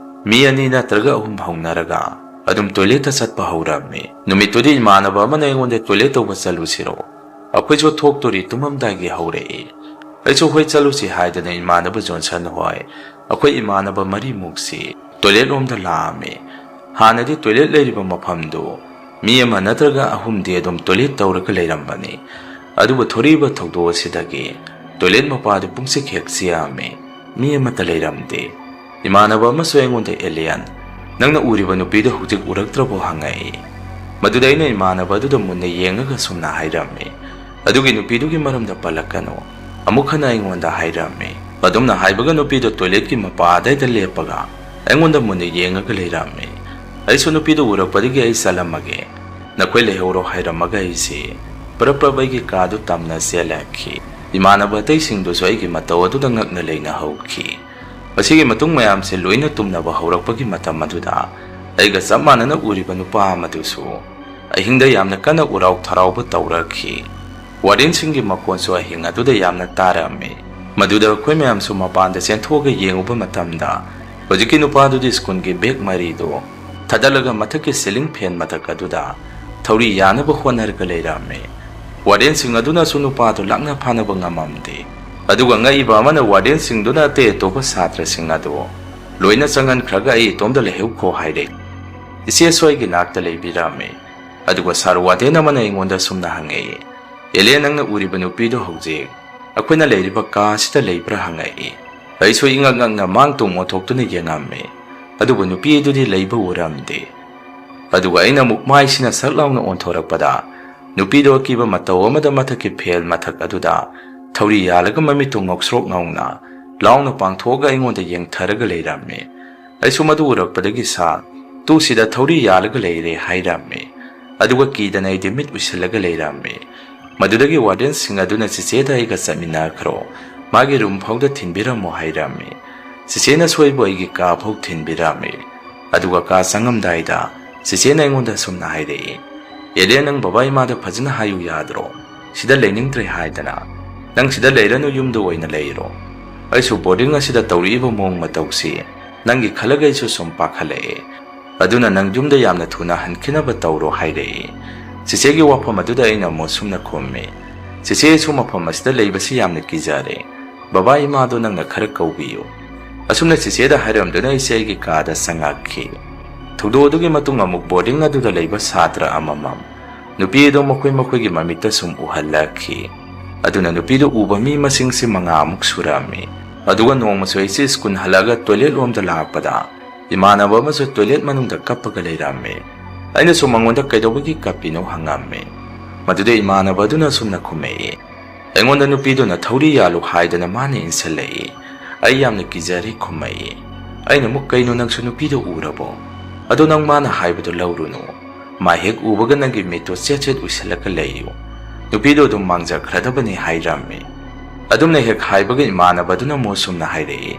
ꯃꯤ ꯑꯅꯤ ꯅꯠꯇ꯭ꯔꯒ ꯑꯍꯨꯝ ꯍꯧꯅꯔꯒ ꯑꯗꯨꯝ toiletꯇ ꯆꯠꯄ ꯍꯧꯔꯝꯃꯤ꯫ ꯅꯨꯃꯤꯠꯇꯨꯗꯤ ꯏꯃꯥꯟꯅꯕ ꯑꯃꯅ ꯑꯩꯉꯣꯟꯗ "toilet ꯇꯧꯕ ꯆꯠꯂꯨꯁꯤꯔꯣ? ꯑꯩꯈꯣꯏꯁꯨ ꯊꯣꯛꯇꯣꯔꯤ, ꯇꯨꯝꯃꯝꯗꯥꯏꯒꯤ" ꯍꯧꯔꯛꯏ꯫ ꯑꯩꯁꯨ "ꯍꯣꯏ, ꯆꯠꯂꯨꯁꯤ" ꯍꯥꯏꯗꯅ ꯏꯃꯥꯟꯅꯕ ꯖꯣꯟꯁꯟ ꯍꯣꯏ, ꯑꯩꯈꯣꯏ ꯏꯃꯥꯟꯅꯕ ꯃꯔꯤꯃꯨꯛꯁꯤ toilet ꯂꯣꯝꯗ ꯂꯥꯛꯑꯝꯃꯤ꯫ ꯍꯥꯟꯅꯗꯤ toilet ꯂꯩꯔꯤꯕ ꯃꯐꯝꯗꯨ ꯃꯤ ꯑꯃ ꯅꯠꯇ꯭ꯔꯒ ꯑꯍꯨꯝꯗꯤ ꯑꯗꯨꯝ toilet ꯇꯧꯔꯒ ꯂꯩꯔꯝꯕꯅꯤ꯫ ꯑꯗꯨꯕꯨ ꯊꯣꯔꯛꯏꯕ ꯊꯧꯗꯣꯛ ꯑꯁꯤꯗꯒꯤ toilet ꯃꯄꯥꯗꯨ ꯄꯨꯡꯆꯤꯛ ꯍꯦꯛ ꯆꯤꯛꯑꯝꯃꯤ꯫ ꯃꯤ ꯑꯃꯠꯇ ꯂꯩꯔꯝꯗꯦ꯫ ꯏꯃꯥꯟꯅꯕ ꯑꯃꯁꯨ ꯑꯩꯉꯣꯟꯗ, "Alien, ꯅꯪꯅ ꯎꯔꯤꯕ ꯅꯨꯄꯤꯗꯨ ꯍꯧꯖꯤꯛ ꯎꯔꯛꯇ꯭ꯔꯕꯣ?" ꯍꯪꯉꯛꯏ꯫ ꯃꯗꯨꯗ ꯑꯩꯅ ꯏꯃꯥꯟꯅꯕ ꯑꯗꯨꯗ ꯃꯨꯟꯅ ꯌꯦꯡꯉꯒ ꯁꯨꯝꯅ ꯍꯥꯏꯔꯝꯃꯤ, "ꯑꯗꯨꯒꯤ ꯅꯨꯄꯤꯗꯨꯒꯤ ꯃꯔꯝꯗ ꯄꯜꯂꯛꯀꯅꯨ"꯫ ꯑꯃꯨꯛ ꯍꯟꯅ ꯑꯩꯉꯣꯟꯗ ꯍꯥꯏꯔꯝꯃꯤ, ꯑꯗꯨꯝꯅ ꯍꯥꯏꯕꯒ ꯅꯨꯄꯤꯗꯣ toiletꯀꯤ ꯃꯄꯥ ꯑꯗꯩꯗ ꯂꯦꯞꯄꯒ ꯑꯩꯉꯣꯟꯗ ꯃꯨꯟꯅ ꯌꯦꯡꯉꯒ ꯂꯩꯔꯝꯃꯤ꯫ ꯑꯩꯁꯨ ꯅꯨꯄꯤꯗꯣ ꯎꯔꯛꯄꯗꯒꯤ "ꯑꯩ ꯆꯠꯂꯝꯃꯒꯦ, ꯅꯈꯣꯏ ꯂꯩꯍꯧꯔꯣ" ꯍꯥꯏꯔꯝꯃꯒ ꯑꯩꯁꯦ ꯄꯔꯞ ꯄꯔꯞ ꯑꯩꯒꯤ ꯀꯥꯗꯨ ꯇꯝꯅ ꯆꯦꯜꯂꯛꯈꯤ꯫ ꯏꯃꯥꯟꯅꯕ ꯑꯇꯩꯁꯤꯡꯗꯨꯁꯨ ꯑꯩꯒꯤ ꯃꯇꯧ ꯑꯗꯨꯗ ꯉꯛꯅ ꯂꯩꯅꯍꯧꯈꯤ꯫ ꯃꯁꯤꯒꯤ ꯃꯇꯨꯡ ꯃꯌꯥꯝꯁꯦ ꯂꯣꯏꯅ ꯇꯨꯝꯅꯕ ꯍꯧꯔꯛꯄꯒꯤ ꯃꯇꯝ ꯑꯗꯨꯗ ꯑꯩꯒ ꯆꯞ ꯃꯥꯟꯅꯅ ꯎꯔꯤꯕ ꯅꯨꯄꯥ ꯑꯃꯗꯨꯁꯨ ꯑꯍꯤꯡꯗ ꯌꯥꯝꯅ ꯀꯟꯅ ꯎꯔꯥꯎ ꯊꯔꯥꯎꯕ ꯇꯧꯔꯛꯈꯤ꯫ Wardenꯁꯤꯡꯒꯤ ꯃꯈꯣꯟꯁꯨ ꯑꯍꯤꯡ ꯑꯗꯨꯗ ꯌꯥꯝꯅ ꯇꯥꯔꯝꯃꯤ꯫ ꯃꯗꯨꯗ ꯑꯩꯈꯣꯏ ꯃꯌꯥꯝꯁꯨ ꯃꯄꯥꯟꯗ ꯆꯦꯟꯊꯣꯛꯑꯒ ꯌꯦꯡꯉꯨꯕ ꯃꯇꯝꯗ ꯍꯧꯖꯤꯛꯀꯤ ꯅꯨꯄꯥꯗꯨꯗꯤ schoolꯒꯤ bag ꯃꯔꯤꯗꯨ ꯊꯥꯗꯠꯂꯒ ꯃꯊꯛꯀꯤ ceiling fan ꯃꯊꯛ ꯑꯗꯨꯗ ꯊꯧꯔꯤ ꯌꯥꯅꯕ ꯍꯣꯠꯅꯔꯒ ꯂꯩꯔꯝꯃꯤ꯫ Wardenꯁꯤꯡ ꯑꯗꯨꯅꯁꯨ ꯅꯨꯄꯥꯗꯨ ꯂꯥꯛꯅ ꯐꯥꯅꯕ ꯉꯝꯃꯝꯗꯦ꯫ ꯑꯗꯨꯒ ꯉꯛꯏꯕ ꯑꯃꯅ wardenꯁꯤꯡꯗꯨꯅ ꯑꯇꯩ ꯑꯇꯣꯞꯄ ꯁꯥꯇ꯭ꯔꯁꯤꯡ ꯑꯗꯨ ꯂꯣꯏꯅ ꯆꯪꯍꯟꯈ꯭ꯔꯒ "ꯑꯩ ꯏꯇꯣꯝꯗ ꯂꯩꯍꯧꯈꯣ" ꯍꯥꯏꯔꯦ꯫ ꯏꯆꯦꯁꯨ ꯑꯩꯒꯤ ꯅꯥꯛꯇ ꯂꯩꯕꯤꯔꯝꯃꯤ꯫ ꯑꯗꯨꯒ sir warden ꯑꯃꯅ ꯑꯩꯉꯣꯟꯗ ꯁꯨꯝꯅ ꯍꯪꯉꯛꯏ, "ꯑꯦꯂꯦ, ꯅꯪꯅ ꯎꯔꯤꯕ ꯅꯨꯄꯤꯗꯨ ꯍꯧꯖꯤꯛ ꯑꯩꯈꯣꯏꯅ ꯂꯩꯔꯤꯕ ꯀꯥ ꯑꯁꯤꯗ ꯂꯩꯕ꯭ꯔꯥ?" ꯍꯪꯉꯛꯏ꯫ ꯑꯩꯁꯨ ꯏꯉꯛ ꯉꯛꯅ ꯃꯥꯡ ꯇꯨꯡ ꯑꯣꯟꯊꯣꯛꯇꯨꯅ ꯌꯦꯡꯉꯝꯃꯤ꯫ ꯑꯗꯨꯕꯨ ꯅꯨꯄꯤ ꯑꯗꯨꯗꯤ ꯂꯩꯕ ꯎꯔꯝꯗꯦ꯫ ꯑꯗꯨꯒ ꯑꯩꯅ ꯑꯃꯨꯛ ꯃꯥꯏꯁꯤꯅ ꯁꯛ ꯂꯥꯎꯅ ꯑꯣꯟꯊꯣꯔꯛꯄꯗ ꯅꯨꯄꯤꯗꯣ ꯑꯀꯤꯕ ꯃꯇꯧ ꯑꯃꯗ ꯃꯊꯛꯀꯤ fan ꯃꯊꯛ ꯑꯗꯨꯗ ꯊꯧꯔꯤ ꯌꯥꯜꯂꯒ ꯃꯃꯤꯠꯇꯨ ꯉꯧꯁ꯭ꯔꯣꯛ ꯉꯧꯅ ꯂꯥꯎꯅ ꯄꯥꯡꯊꯣꯛꯑꯒ ꯑꯩꯉꯣꯟꯗ ꯌꯦꯡꯊꯔꯒ ꯂꯩꯔꯝꯃꯤ꯫ ꯑꯩꯁꯨ ꯃꯗꯨ ꯎꯔꯛꯄꯗꯒꯤ "Sir, ꯇꯨ ꯁꯤꯗ ꯊꯧꯔꯤ ꯌꯥꯜꯂꯒ ꯂꯩꯔꯦ" ꯍꯥꯏꯔꯝꯃꯤ꯫ ꯑꯗꯨꯒ ꯀꯤꯗꯅ ꯑꯩꯗꯤ ꯃꯤꯠ ꯎꯏꯁꯤꯜꯂꯒ ꯂꯩꯔꯝꯃꯤ꯫ ꯃꯗꯨꯗꯒꯤ wardenꯁꯤꯡ ꯑꯗꯨꯅ "ꯆꯤꯆꯦꯗ ꯑꯩꯒ ꯆꯠꯃꯤꯟꯅꯈ꯭ꯔꯣ, ꯃꯥꯒꯤ room ꯐꯥꯎꯗ ꯊꯤꯟꯕꯤꯔꯝꯃꯣ" ꯍꯥꯏꯔꯝꯃꯤ꯫ ꯆꯤꯆꯦꯅꯁꯨ ꯑꯩꯕꯨ ꯑꯩꯒꯤ ꯀꯥ ꯐꯥꯎ ꯊꯤꯟꯕꯤꯔꯝꯃꯤ꯫ ꯑꯗꯨꯒ ꯀꯥ ꯆꯪꯉꯝꯗꯥꯏꯗ ꯆꯤꯆꯦꯅ ꯑꯩꯉꯣꯟꯗ ꯁꯨꯝꯅ ꯍꯥꯏꯔꯛꯏ, "ꯑꯦꯂꯦ, ꯅꯪ ꯕꯕꯥ ꯏꯃꯥꯗ ꯐꯖꯅ ꯍꯥꯏꯌꯨ ꯌꯥꯗ꯭ꯔꯣ? ꯁꯤꯗ ꯂꯩꯅꯤꯡꯗ꯭ꯔꯦ ꯍꯥꯏꯗꯅ꯫ ꯅꯪ ꯁꯤꯗ ꯂꯩꯔꯅꯨ, ꯌꯨꯝꯗ ꯑꯣꯏꯅ ꯂꯩꯔꯣ꯫ ꯑꯩꯁꯨ boarding ꯑꯁꯤꯗ ꯇꯧꯔꯛꯏꯕ ꯃꯑꯣꯡ ꯃꯇꯧꯁꯤ ꯅꯪꯒꯤ ꯈꯜꯂꯒ ꯑꯩꯁꯨ ꯁꯨꯝ ꯄꯥꯈꯠꯂꯛꯑꯦ꯫ ꯑꯗꯨꯅ ꯅꯪ ꯌꯨꯝꯗ ꯌꯥꯝꯅ ꯊꯨꯅ ꯍꯟꯈꯤꯅꯕ ꯇꯧꯔꯣ" ꯍꯥꯏꯔꯛꯏ꯫ ꯆꯤꯆꯦꯒꯤ ꯋꯥꯐꯝ ꯑꯗꯨꯗ ꯑꯩꯅ ꯑꯃꯨꯛ ꯁꯨꯝꯅ ꯈꯨꯝꯃꯤ, "ꯆꯤꯆꯦꯁꯨ ꯃꯐꯝ ꯑꯁꯤꯗ ꯂꯩꯕꯁꯤ ꯌꯥꯝꯅ ꯀꯤꯖꯔꯦ꯫ ꯕꯕꯥ ꯏꯃꯥꯗꯣ ꯅꯪꯅ ꯈꯔ ꯀꯧꯕꯤꯌꯨ"꯫ ꯑꯁꯨꯝꯅ ꯆꯤꯆꯦꯗ ꯍꯥꯏꯔꯝꯗꯨꯅ ꯑꯩꯁꯦ ꯑꯩꯒꯤ ꯀꯥꯗ ꯆꯪꯉꯛꯈꯤ꯫ ꯊꯧꯗꯣꯛ ꯑꯗꯨꯒꯤ ꯃꯇꯨꯡ ꯑꯃꯨꯛ boarding ꯑꯗꯨꯗ ꯂꯩꯕ ꯁꯥꯇ꯭ꯔ ꯑꯃꯃꯝ ꯅꯨꯄꯤ ꯑꯗꯨ ꯃꯈꯣꯏ ꯃꯈꯣꯏꯒꯤ ꯃꯃꯤꯠꯇ ꯁꯨꯝ ꯎꯍꯜꯂꯛꯈꯤ꯫ ꯑꯗꯨꯅ ꯅꯨꯄꯤꯗꯨ ꯎꯕ ꯃꯤ ꯃꯁꯤꯡꯁꯤ ꯃꯉꯥꯃꯨꯛ ꯁꯨꯔꯝꯃꯤ꯫ ꯑꯗꯨꯒ ꯅꯣꯡꯃꯁꯨ ꯑꯩꯁꯦ school ꯍꯜꯂꯛꯑꯒ toilet ꯂꯣꯝꯗ ꯂꯥꯛꯄꯗ ꯏꯃꯥꯟꯅꯕ ꯑꯃꯁꯨ toilet ꯃꯅꯨꯡꯗ ꯀꯞꯄꯒ ꯂꯩꯔꯝꯃꯤ꯫ ꯑꯩꯅꯁꯨ ꯃꯉꯣꯟꯗ "ꯀꯩꯗꯧꯕꯒꯤ ꯀꯞꯄꯤꯅꯣ?" ꯍꯪꯉꯝꯃꯤ꯫ ꯃꯗꯨꯗ ꯏꯃꯥꯟꯅꯕ ꯑꯗꯨꯅ ꯁꯨꯝꯅ ꯈꯨꯝꯃꯛꯏ, ꯑꯩꯉꯣꯟꯗ ꯅꯨꯄꯤꯗꯨꯅ "ꯊꯧꯔꯤ ꯌꯥꯜꯂꯨ" ꯍꯥꯏꯗꯅ ꯃꯥꯅ ꯏꯟꯁꯤꯜꯂꯛꯏ꯫ ꯑꯩ ꯌꯥꯝꯅ ꯀꯤꯖꯔꯦ ꯈꯨꯝꯃꯛꯏ꯫ ꯑꯩꯅ ꯑꯃꯨꯛ, "ꯀꯩꯅꯣ, ꯅꯪꯁꯨ ꯅꯨꯄꯤꯗꯣ ꯎꯔꯕꯣ? ꯑꯗꯣ ꯅꯪ ꯃꯥꯅ ꯍꯥꯏꯕꯗꯣ ꯂꯧꯔꯨꯅꯨ꯫ ꯃꯥ ꯍꯦꯛ ꯎꯕꯒ ꯅꯪꯒꯤ ꯃꯤꯠꯇꯣ ꯆꯦꯠ ꯆꯦꯠ ꯎꯏꯁꯤꯜꯂꯒ ꯂꯩꯌꯨ꯫ ꯅꯨꯄꯤꯗꯣ ꯑꯗꯨꯝ ꯃꯥꯡꯖꯈ꯭ꯔꯗꯕꯅꯤ" ꯍꯥꯏꯔꯝꯃꯤ꯫ ꯑꯗꯨꯝꯅ ꯍꯦꯛ ꯍꯥꯏꯕꯒ ꯏꯃꯥꯟꯅꯕꯗꯨꯅ ꯑꯃꯨꯛ ꯁꯨꯝꯅ ꯍꯥꯏꯔꯛꯏ,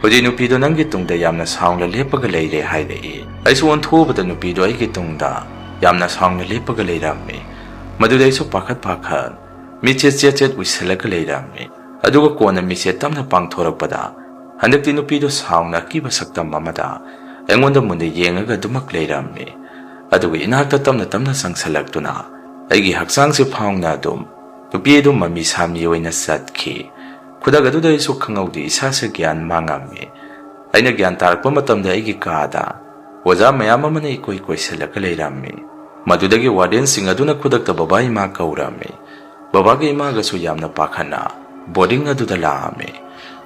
"ꯍꯧꯖꯤꯛ ꯅꯨꯄꯤꯗꯣ ꯅꯪꯒꯤ ꯇꯨꯡꯗ ꯌꯥꯝꯅ ꯁꯥꯎꯅ ꯂꯦꯞꯄꯒ ꯂꯩꯔꯦ" ꯍꯥꯏꯔꯛꯏ꯫ ꯑꯩꯁꯨ ꯑꯣꯟꯊꯣꯛꯎꯕꯗ ꯅꯨꯄꯤꯗꯣ ꯑꯩꯒꯤ ꯇꯨꯡꯗ ꯌꯥꯝꯅ ꯁꯥꯎꯅ ꯂꯦꯞꯄꯒ ꯂꯩꯔꯝꯃꯤ꯫ ꯃꯗꯨꯗ ꯑꯩꯁꯨ ꯄꯥꯈꯠ ꯄꯥꯈꯠ ꯃꯤꯠꯁꯦ ꯆꯦꯠ ꯆꯦꯠ ꯎꯏꯁꯤꯜꯂꯒ ꯂꯩꯔꯝꯃꯤ꯫ ꯑꯗꯨꯒ ꯀꯣꯟꯅ ꯃꯤꯠꯁꯦ ꯇꯞꯅ ꯄꯥꯡꯊꯣꯔꯛꯄꯗ, ꯍꯟꯗꯛꯇꯤ ꯅꯨꯄꯤꯗꯣ ꯁꯥꯎꯅ ꯑꯀꯤꯕ ꯁꯛꯇꯝ ꯑꯃꯗ ꯑꯩꯉꯣꯟꯗ ꯃꯨꯟꯅ ꯌꯦꯡꯉꯒ ꯑꯗꯨꯃꯛ ꯂꯩꯔꯝꯃꯤ꯫ ꯑꯗꯨꯒ ꯏꯅꯥꯛꯇ ꯇꯞꯅ ꯇꯞꯅ ꯆꯪꯁꯤꯜꯂꯛꯇꯨꯅ ꯑꯩꯒꯤ ꯍꯛꯆꯥꯡꯁꯦ ꯐꯥꯎꯅ ꯑꯗꯨꯝ ꯅꯨꯄꯤ ꯑꯗꯨ ꯃꯃꯤ ꯁꯥꯃꯤ ꯑꯣꯏꯅ ꯆꯠꯈꯤ꯫ ꯈꯨꯗꯛ ꯑꯗꯨꯗ ꯑꯩꯁꯨ ꯈꯪꯍꯧꯗꯦ, ꯏꯁꯥꯁꯦ ꯒ꯭ꯌꯥꯟ ꯃꯥꯡꯉꯝꯃꯤ꯫ ꯑꯩꯅ ꯒ꯭ꯌꯥꯟ ꯇꯥꯔꯛꯄ ꯃꯇꯝꯗ ꯑꯩꯒꯤ ꯀꯥꯗ ꯑꯣꯖꯥ ꯃꯌꯥꯝ ꯑꯃꯅ ꯏꯀꯣꯏ ꯀꯣꯏꯁꯤꯜꯂꯒ ꯂꯩꯔꯝꯃꯤ꯫ ꯃꯗꯨꯗꯒꯤ ꯋꯥꯔꯗꯦꯟꯁꯤꯡ ꯑꯗꯨꯅ ꯈꯨꯗꯛꯇ ꯕꯕꯥ ꯏꯃꯥ ꯀꯧꯔꯝꯃꯤ꯫ ꯕꯕꯥꯒ ꯏꯃꯥꯒꯁꯨ ꯌꯥꯝꯅ ꯄꯥꯈꯠꯅ ꯕꯣꯔꯗꯤꯡ ꯑꯗꯨꯗ ꯂꯥꯛꯑꯝꯃꯤ꯫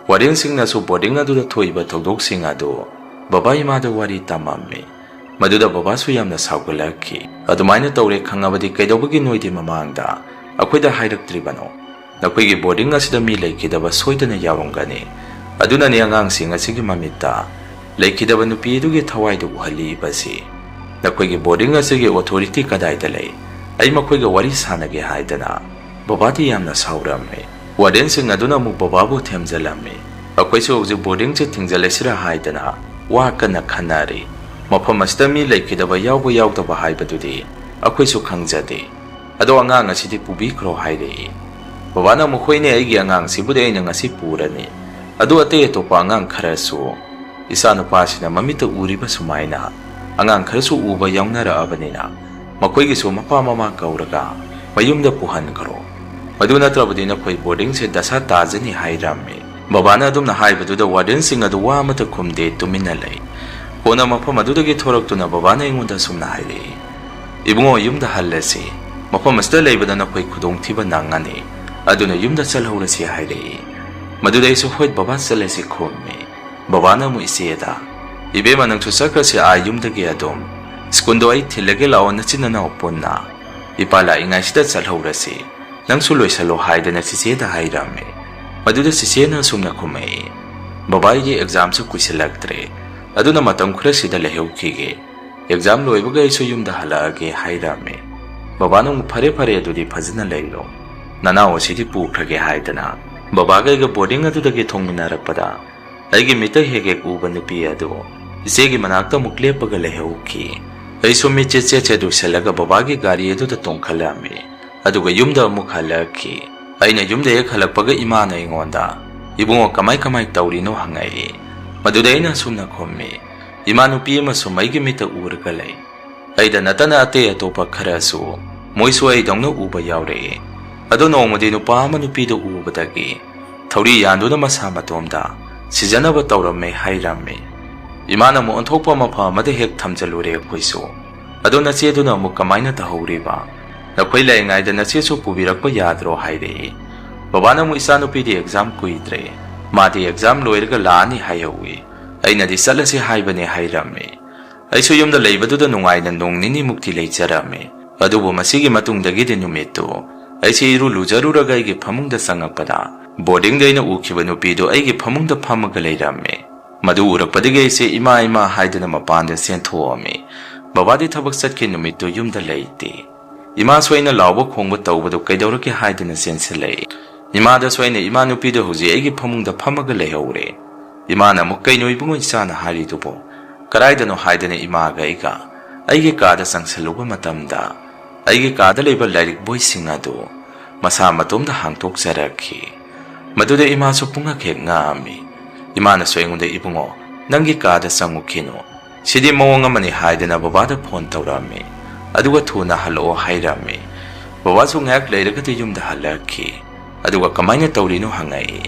ꯋꯥꯔꯗꯦꯟꯁꯤꯡꯅꯁꯨ ꯕꯣꯔꯗꯤꯡ ꯑꯗꯨꯗ ꯊꯣꯛꯏꯕ ꯊꯧꯗꯣꯛꯁꯤꯡ ꯑꯗꯨ ꯕꯕꯥ ꯏꯃꯥꯗ ꯋꯥꯔꯤ ꯇꯝꯃꯝꯃꯤ꯫ ꯃꯗꯨꯗ ꯕꯕꯥꯁꯨ ꯌꯥꯝꯅ ꯁꯥꯎꯒꯠꯂꯛꯈꯤ꯫ "ꯑꯗꯨꯃꯥꯏꯅ ꯇꯧꯔꯦ ꯈꯪꯉꯕꯗꯤ ꯀꯩꯗꯧꯕꯒꯤ ꯅꯣꯏꯗꯤ ꯃꯃꯥꯡꯗ ꯑꯩꯈꯣꯏꯗ ꯍꯥꯏꯔꯛꯇ꯭ꯔꯤꯕꯅꯣ? ꯅꯈꯣꯏꯒꯤ ꯕꯣꯔꯗꯤꯡ ꯑꯁꯤꯗ ꯃꯤ ꯂꯩꯈꯤꯗꯕ ꯁꯣꯏꯗꯅ ꯌꯥꯎꯔꯝꯒꯅꯤ꯫ ꯑꯗꯨꯅꯅꯤ ꯑꯉꯥꯡꯁꯤꯡ ꯑꯁꯤꯒꯤ ꯃꯃꯤꯠꯇ ꯂꯩꯈꯤꯗꯕ ꯅꯨꯄꯤ ꯑꯗꯨꯒꯤ ꯊꯋꯥꯏꯗꯨ ꯎꯍꯜꯂꯤꯕꯁꯤ꯫ ꯅꯈꯣꯏꯒꯤ ꯕꯣꯔꯗꯤꯡ ꯑꯁꯤꯒꯤ ꯑꯣꯊꯣꯔꯤꯇꯤ ꯀꯗꯥꯏꯗ ꯂꯩ? ꯑꯩ ꯃꯈꯣꯏꯒ ꯋꯥꯔꯤ ꯁꯥꯟꯅꯒꯦ" ꯍꯥꯏꯗꯅ ꯕꯕꯥꯗꯤ ꯌꯥꯝꯅ ꯁꯥꯎꯔꯝꯃꯤ꯫ ꯋꯥꯔꯗꯦꯟꯁꯤꯡ ꯑꯗꯨꯅ ꯑꯃꯨꯛ ꯕꯕꯥꯕꯨ ꯊꯦꯝꯖꯤꯜꯂꯝꯃꯤ꯫ ꯑꯩꯈꯣꯏꯁꯨ ꯍꯧꯖꯤꯛ ꯕꯣꯔꯗꯤꯡꯁꯦ ꯊꯤꯡꯖꯤꯜꯂꯁꯤꯔꯥ ꯍꯥꯏꯗꯅ ꯋꯥ ꯀꯟꯅ ꯈꯟꯅꯔꯤ꯫ ꯃꯐꯝ ꯑꯁꯤꯗ ꯃꯤ ꯂꯩꯈꯤꯗꯕ ꯌꯥꯎꯕ ꯌꯥꯎꯗꯕ ꯍꯥꯏꯕꯗꯨꯗꯤ ꯑꯩꯈꯣꯏꯁꯨ ꯈꯪꯖꯗꯦ꯫ "ꯑꯗꯣ ꯑꯉꯥꯡ ꯑꯁꯤꯗꯤ ꯄꯨꯕꯤꯈ꯭ꯔꯣ" ꯍꯥꯏꯔꯛꯏ꯫ ꯕꯕꯥꯅ ꯑꯃꯨꯛ, "ꯍꯣꯏꯅꯦ, ꯑꯩꯒꯤ ꯑꯉꯥꯡꯁꯤꯕꯨꯗꯤ ꯑꯩꯅ ꯉꯁꯤ ꯄꯨꯔꯅꯤ꯫ ꯑꯗꯨ ꯑꯇꯩ ꯑꯇꯣꯞꯄ ꯑꯉꯥꯡ ꯈꯔꯁꯨ ꯏꯆꯥꯅꯨꯄꯥꯁꯤꯅ ꯃꯃꯤꯠꯇ ꯎꯔꯤꯕ ꯁꯨꯃꯥꯏꯅ ꯑꯉꯥꯡ ꯈꯔꯁꯨ ꯎꯕ ꯌꯥꯎꯅꯔꯛꯑꯕꯅꯤꯅ ꯃꯈꯣꯏꯒꯤꯁꯨ ꯃꯄꯥ ꯃꯃꯥ ꯀꯧꯔꯒ ꯃꯌꯨꯝꯗ ꯄꯨꯍꯟꯈ꯭ꯔꯣ꯫ ꯃꯗꯨ ꯅꯠꯇ꯭ꯔꯕꯗꯤ ꯅꯈꯣꯏ ꯕꯣꯔꯗꯤꯡꯁꯦ ꯗꯁꯥ ꯇꯥꯖꯅꯤ" ꯍꯥꯏꯔꯝꯃꯤ꯫ ꯕꯕꯥꯅ ꯑꯗꯨꯝꯅ ꯍꯥꯏꯕꯗꯨꯗ ꯋꯥꯔꯗꯦꯟꯁꯤꯡ ꯑꯗꯨ ꯋꯥ ꯑꯃꯠꯇ ꯈꯨꯝꯗꯦ, ꯇꯨꯃꯤꯟꯅ ꯂꯩ꯫ ꯀꯣꯟꯅ ꯃꯐꯝ ꯑꯗꯨꯗꯒꯤ ꯊꯣꯔꯛꯇꯨꯅ ꯕꯕꯥꯅ ꯑꯩꯉꯣꯟꯗ ꯑꯁꯨꯝꯅ ꯍꯥꯏꯔꯛꯏ, "ꯏꯕꯨꯡꯉꯣ, ꯌꯨꯝꯗ ꯍꯜꯂꯁꯤ꯫ ꯃꯐꯝ ꯑꯁꯤꯗ ꯂꯩꯕꯗ ꯅꯈꯣꯏ ꯈꯨꯗꯣꯡꯊꯤꯕ ꯅꯪꯉꯅꯤ꯫ ꯑꯗꯨꯅ ꯌꯨꯝꯗ ꯆꯠꯍꯧꯔꯁꯤ" ꯍꯥꯏꯔꯛꯏ꯫ ꯃꯗꯨꯗ ꯑꯩꯁꯨ, "ꯍꯣꯏ ꯕꯕꯥ, ꯆꯠꯂꯁꯤ" ꯈꯨꯝꯃꯤ꯫ ꯕꯕꯥꯅ ꯑꯃꯨꯛ ꯏꯆꯦꯗ, "ꯏꯕꯦꯝꯃ, ꯅꯪꯁꯨ ꯆꯠꯈ꯭ꯔꯁꯤ ꯑꯥ ꯌꯨꯝꯗꯒꯤ ꯑꯗꯨꯝ꯫ ꯁ꯭ꯀꯨꯜꯗꯣ ꯑꯩ ꯊꯤꯜꯂꯒꯦ ꯂꯥꯛꯑꯣ, ꯅꯆꯤꯟ ꯅꯅꯥꯎ ꯄꯨꯟꯅ꯫ ꯏꯄꯥ ꯂꯥꯛꯏꯉꯩꯁꯤꯗ ꯆꯠꯍꯧꯔꯁꯤ꯫ "ꯅꯪꯁꯨ ꯂꯣꯏꯁꯜꯂꯣ" ꯍꯥꯏꯗꯅ ꯆꯤꯆꯦꯗ ꯍꯥꯏꯔꯝꯃꯤ꯫ ꯃꯗꯨꯗ ꯆꯤꯆꯦꯅ ꯑꯁꯨꯝꯅ ꯈꯨꯝꯃꯛꯏ, "ꯕꯕꯥ, ꯑꯩꯒꯤ ꯑꯦꯛꯖꯥꯝꯁꯨ ꯀꯨꯏꯁꯜꯂꯛꯇ꯭ꯔꯦ, ꯑꯗꯨꯅ ꯃꯇꯝ ꯈꯔ ꯁꯤꯗ ꯂꯩꯍꯧꯈꯤꯒꯦ꯫ ꯑꯦꯛꯖꯥꯝ ꯂꯣꯏꯕꯒ ꯑꯩꯁꯨ ꯌꯨꯝꯗ ꯍꯜꯂꯛꯑꯒꯦ" ꯍꯥꯏꯔꯝꯃꯤ꯫ ꯕꯕꯥꯅ ꯑꯃꯨꯛ, "ꯐꯔꯦ ꯐꯔꯦ, ꯑꯗꯨꯗꯤ ꯐꯖꯅ ꯂꯩꯔꯣ, ꯅꯅꯥꯎ ꯑꯁꯤꯗꯤ ꯄꯨꯈ꯭ꯔꯒꯦ" ꯍꯥꯏꯗꯅ ꯕꯕꯥꯒ ꯑꯩꯒ ꯕꯣꯔꯗꯤꯡ ꯑꯗꯨꯗꯒꯤ ꯊꯣꯡꯃꯤꯟꯅꯔꯛꯄꯗ, ꯑꯩꯒꯤ ꯃꯤꯠꯇ ꯍꯦꯛ ꯍꯦꯛ ꯎꯕ ꯅꯨꯄꯤ ꯑꯗꯨ ꯏꯆꯦꯒꯤ ꯃꯅꯥꯛꯇ ꯑꯃꯨꯛ ꯂꯦꯞꯄꯒ ꯂꯩꯍꯧꯈꯤ꯫ ꯑꯩꯁꯨ ꯃꯤꯠ ꯆꯦꯠ ꯆꯦꯠ ꯆꯦꯠ ꯎꯏꯁꯜꯂꯒ ꯕꯕꯥꯒꯤ ꯒꯥꯔꯤ ꯑꯗꯨꯗ ꯇꯣꯡꯈꯠꯂꯛꯑꯝꯃꯤ, ꯑꯗꯨꯒ ꯌꯨꯝꯗ ꯑꯃꯨꯛ ꯍꯜꯂꯛꯈꯤ꯫ ꯑꯩꯅ ꯌꯨꯝꯗ ꯍꯦꯛ ꯍꯜꯂꯛꯄꯒ ꯏꯃꯥꯅ ꯑꯩꯉꯣꯟꯗ, "ꯏꯕꯨꯡꯉꯣ, ꯀꯃꯥꯏ ꯀꯃꯥꯏ ꯇꯧꯔꯤꯅꯣ?" ꯍꯪꯉꯛꯏ꯫ ꯃꯗꯨꯗ ꯑꯩꯅ ꯑꯁꯨꯝꯅ ꯈꯨꯝꯃꯤ, "ꯏꯃꯥ ꯅꯨꯄꯤ ꯑꯃꯁꯨ ꯃꯩꯒꯤ ꯃꯤꯠꯇ ꯎꯔꯒ ꯂꯩ꯫ ꯑꯩꯗ ꯅꯠꯇꯅ ꯑꯇꯩ ꯑꯇꯣꯞꯄ ꯈꯔꯁꯨ ꯃꯣꯏꯁꯨ ꯑꯩꯗꯧꯅ ꯎꯕ ꯌꯥꯎꯔꯛꯏ꯫ ꯑꯗꯣ ꯅꯣꯡꯃꯗꯤ ꯅꯨꯄꯥ ꯑꯃ ꯅꯨꯄꯤꯗ ꯎꯕꯗꯒꯤ ꯊꯧꯔꯤ ꯌꯥꯟꯗꯨꯅ ꯃꯁꯥ ꯃꯇꯣꯝꯗ ꯁꯤꯖꯅꯕ ꯇꯧꯔꯝꯃꯦ" ꯍꯥꯏꯔꯝꯃꯤ꯫ ꯏꯃꯥꯅ ꯑꯃꯨꯛ ꯑꯣꯟꯊꯣꯛꯄ ꯃꯐꯝ ꯑꯃꯗ ꯍꯦꯛ ꯊꯝꯖꯜꯂꯨꯔꯦ ꯑꯩꯈꯣꯏꯁꯨ꯫ "ꯑꯗꯣ ꯅꯆꯦꯗꯨꯅ ꯑꯃꯨꯛ ꯀꯃꯥꯏꯅ ꯇꯧꯍꯧꯔꯤꯕ? ꯅꯈꯣꯏ ꯂꯩꯔꯤꯉꯩꯗ ꯅꯆꯦꯁꯨ ꯄꯨꯕꯤꯔꯛꯄ ꯌꯥꯗ꯭ꯔꯣ?" ꯍꯥꯏꯔꯛꯏ꯫ ꯕꯕꯥꯅ ꯑꯃꯨꯛ, "ꯏꯆꯥꯅꯨꯄꯤꯗꯤ ꯑꯦꯛꯖꯥꯝ ꯀꯨꯏꯗ꯭ꯔꯦ, ꯃꯥꯗꯤ ꯑꯦꯛꯖꯥꯝ ꯂꯣꯏꯔꯒ ꯂꯥꯛꯑꯅꯤ ꯍꯥꯏꯍꯧꯋꯤ꯫ ꯑꯩꯅꯗꯤ ꯆꯠꯂꯁꯤ ꯍꯥꯏꯕꯅꯦ" ꯍꯥꯏꯔꯝꯃꯤ꯫ ꯑꯩꯁꯨ ꯌꯨꯝꯗ ꯂꯩꯕꯗꯨꯗ ꯅꯨꯡꯉꯥꯏꯅ ꯅꯣꯡ ꯅꯤꯅꯤꯃꯨꯛꯇꯤ ꯂꯩꯖꯔꯝꯃꯤ꯫ ꯑꯗꯨꯕꯨ ꯃꯁꯤꯒꯤ ꯃꯇꯨꯡꯗꯒꯤꯗꯤ ꯅꯨꯃꯤꯠꯇꯨ ꯑꯩꯁꯦ ꯏꯔꯨ ꯂꯨꯖꯔꯨꯔꯒ ꯑꯩꯒꯤ ꯐꯃꯨꯡꯗ ꯆꯪꯉꯛꯄꯗ, ꯕꯣꯔꯗꯤꯡꯗ ꯑꯩꯅ ꯎꯈꯤꯕ ꯅꯨꯄꯤꯗꯨ ꯑꯩꯒꯤ ꯐꯃꯨꯡꯗ ꯐꯝꯃꯒ ꯂꯩꯔꯝꯃꯤ꯫ ꯃꯗꯨ ꯎꯔꯛꯄꯗꯒꯤ ꯑꯩꯁꯦ "ꯏꯃꯥ, ꯏꯃꯥ" ꯍꯥꯏꯗꯨꯅ ꯃꯄꯥꯟꯗ ꯆꯦꯟꯊꯣꯛꯑꯝꯃꯤ꯫ ꯕꯕꯥꯗꯤ ꯊꯕꯛ ꯆꯠꯈꯤ ꯅꯨꯃꯤꯠꯇꯨ ꯌꯨꯝꯗ ꯂꯩꯇꯦ꯫ ꯏꯃꯥꯁꯨ ꯑꯩꯅ ꯂꯥꯎꯕ ꯈꯣꯡꯕ ꯇꯧꯕꯗꯨ ꯀꯩꯗꯧꯔꯒꯦ ꯍꯥꯏꯗꯨꯅ ꯆꯦꯟꯁꯤꯜꯂꯛꯏ꯫ ꯏꯃꯥꯗꯁꯨ ꯑꯩꯅ, "ꯏꯃꯥ ꯅꯨꯄꯤꯗꯣ ꯍꯧꯖꯤꯛ ꯑꯩꯒꯤ ꯐꯃꯨꯡꯗ ꯐꯝꯃꯒ ꯂꯩꯍꯧꯔꯦ"꯫ ꯏꯃꯥꯅ ꯑꯃꯨꯛ, "ꯀꯩꯅꯣ ꯏꯕꯨꯡꯉꯣ ꯏꯆꯥꯅ ꯍꯥꯏꯔꯤꯗꯨꯕꯣ? ꯀꯗꯥꯏꯗꯅꯣ?" ꯍꯥꯏꯗꯅ ꯏꯃꯥꯒ ꯑꯩꯒ ꯑꯩꯒꯤ ꯀꯥꯗ ꯆꯪꯁꯤꯜꯂꯨꯕ ꯃꯇꯝꯗ, ꯑꯩꯒꯤ ꯀꯥꯗ ꯂꯩꯕ ꯂꯥꯏꯔꯤꯛ ꯕꯣꯏꯁꯤꯡ ꯑꯗꯨ ꯃꯁꯥ ꯃꯇꯣꯝꯗ ꯍꯥꯡꯇꯣꯛꯆꯔꯛꯈꯤ꯫ ꯃꯗꯨꯗ ꯏꯃꯥꯁꯨ ꯄꯨꯡꯉꯛ ꯍꯦꯛ ꯉꯛꯑꯝꯃꯤ꯫ ꯏꯃꯥꯅꯁꯨ ꯑꯩꯉꯣꯟꯗ, "ꯏꯕꯨꯡꯉꯣ, ꯅꯪꯒꯤ ꯀꯥꯗ ꯆꯪꯉꯨꯈꯤꯅꯨ, ꯁꯤꯗꯤ ꯃꯑꯣꯡ ꯑꯃꯅꯤ" ꯍꯥꯏꯗꯅ ꯕꯕꯥꯗ ꯐꯣꯟ ꯇꯧꯔꯛꯑꯝꯃꯤ, ꯑꯗꯨꯒ "ꯊꯨꯅ ꯍꯜꯂꯛꯑꯣ" ꯍꯥꯏꯔꯝꯃꯤ꯫ ꯕꯕꯥꯁꯨ ꯉꯥꯏꯍꯥꯛ ꯂꯩꯔꯒꯗꯤ ꯌꯨꯝꯗ ꯍꯜꯂꯛꯈꯤ꯫ ꯑꯗꯨꯒ "ꯀꯃꯥꯏꯅ ꯇꯧꯔꯤꯅꯣ?" ꯍꯪꯉꯛꯏ꯫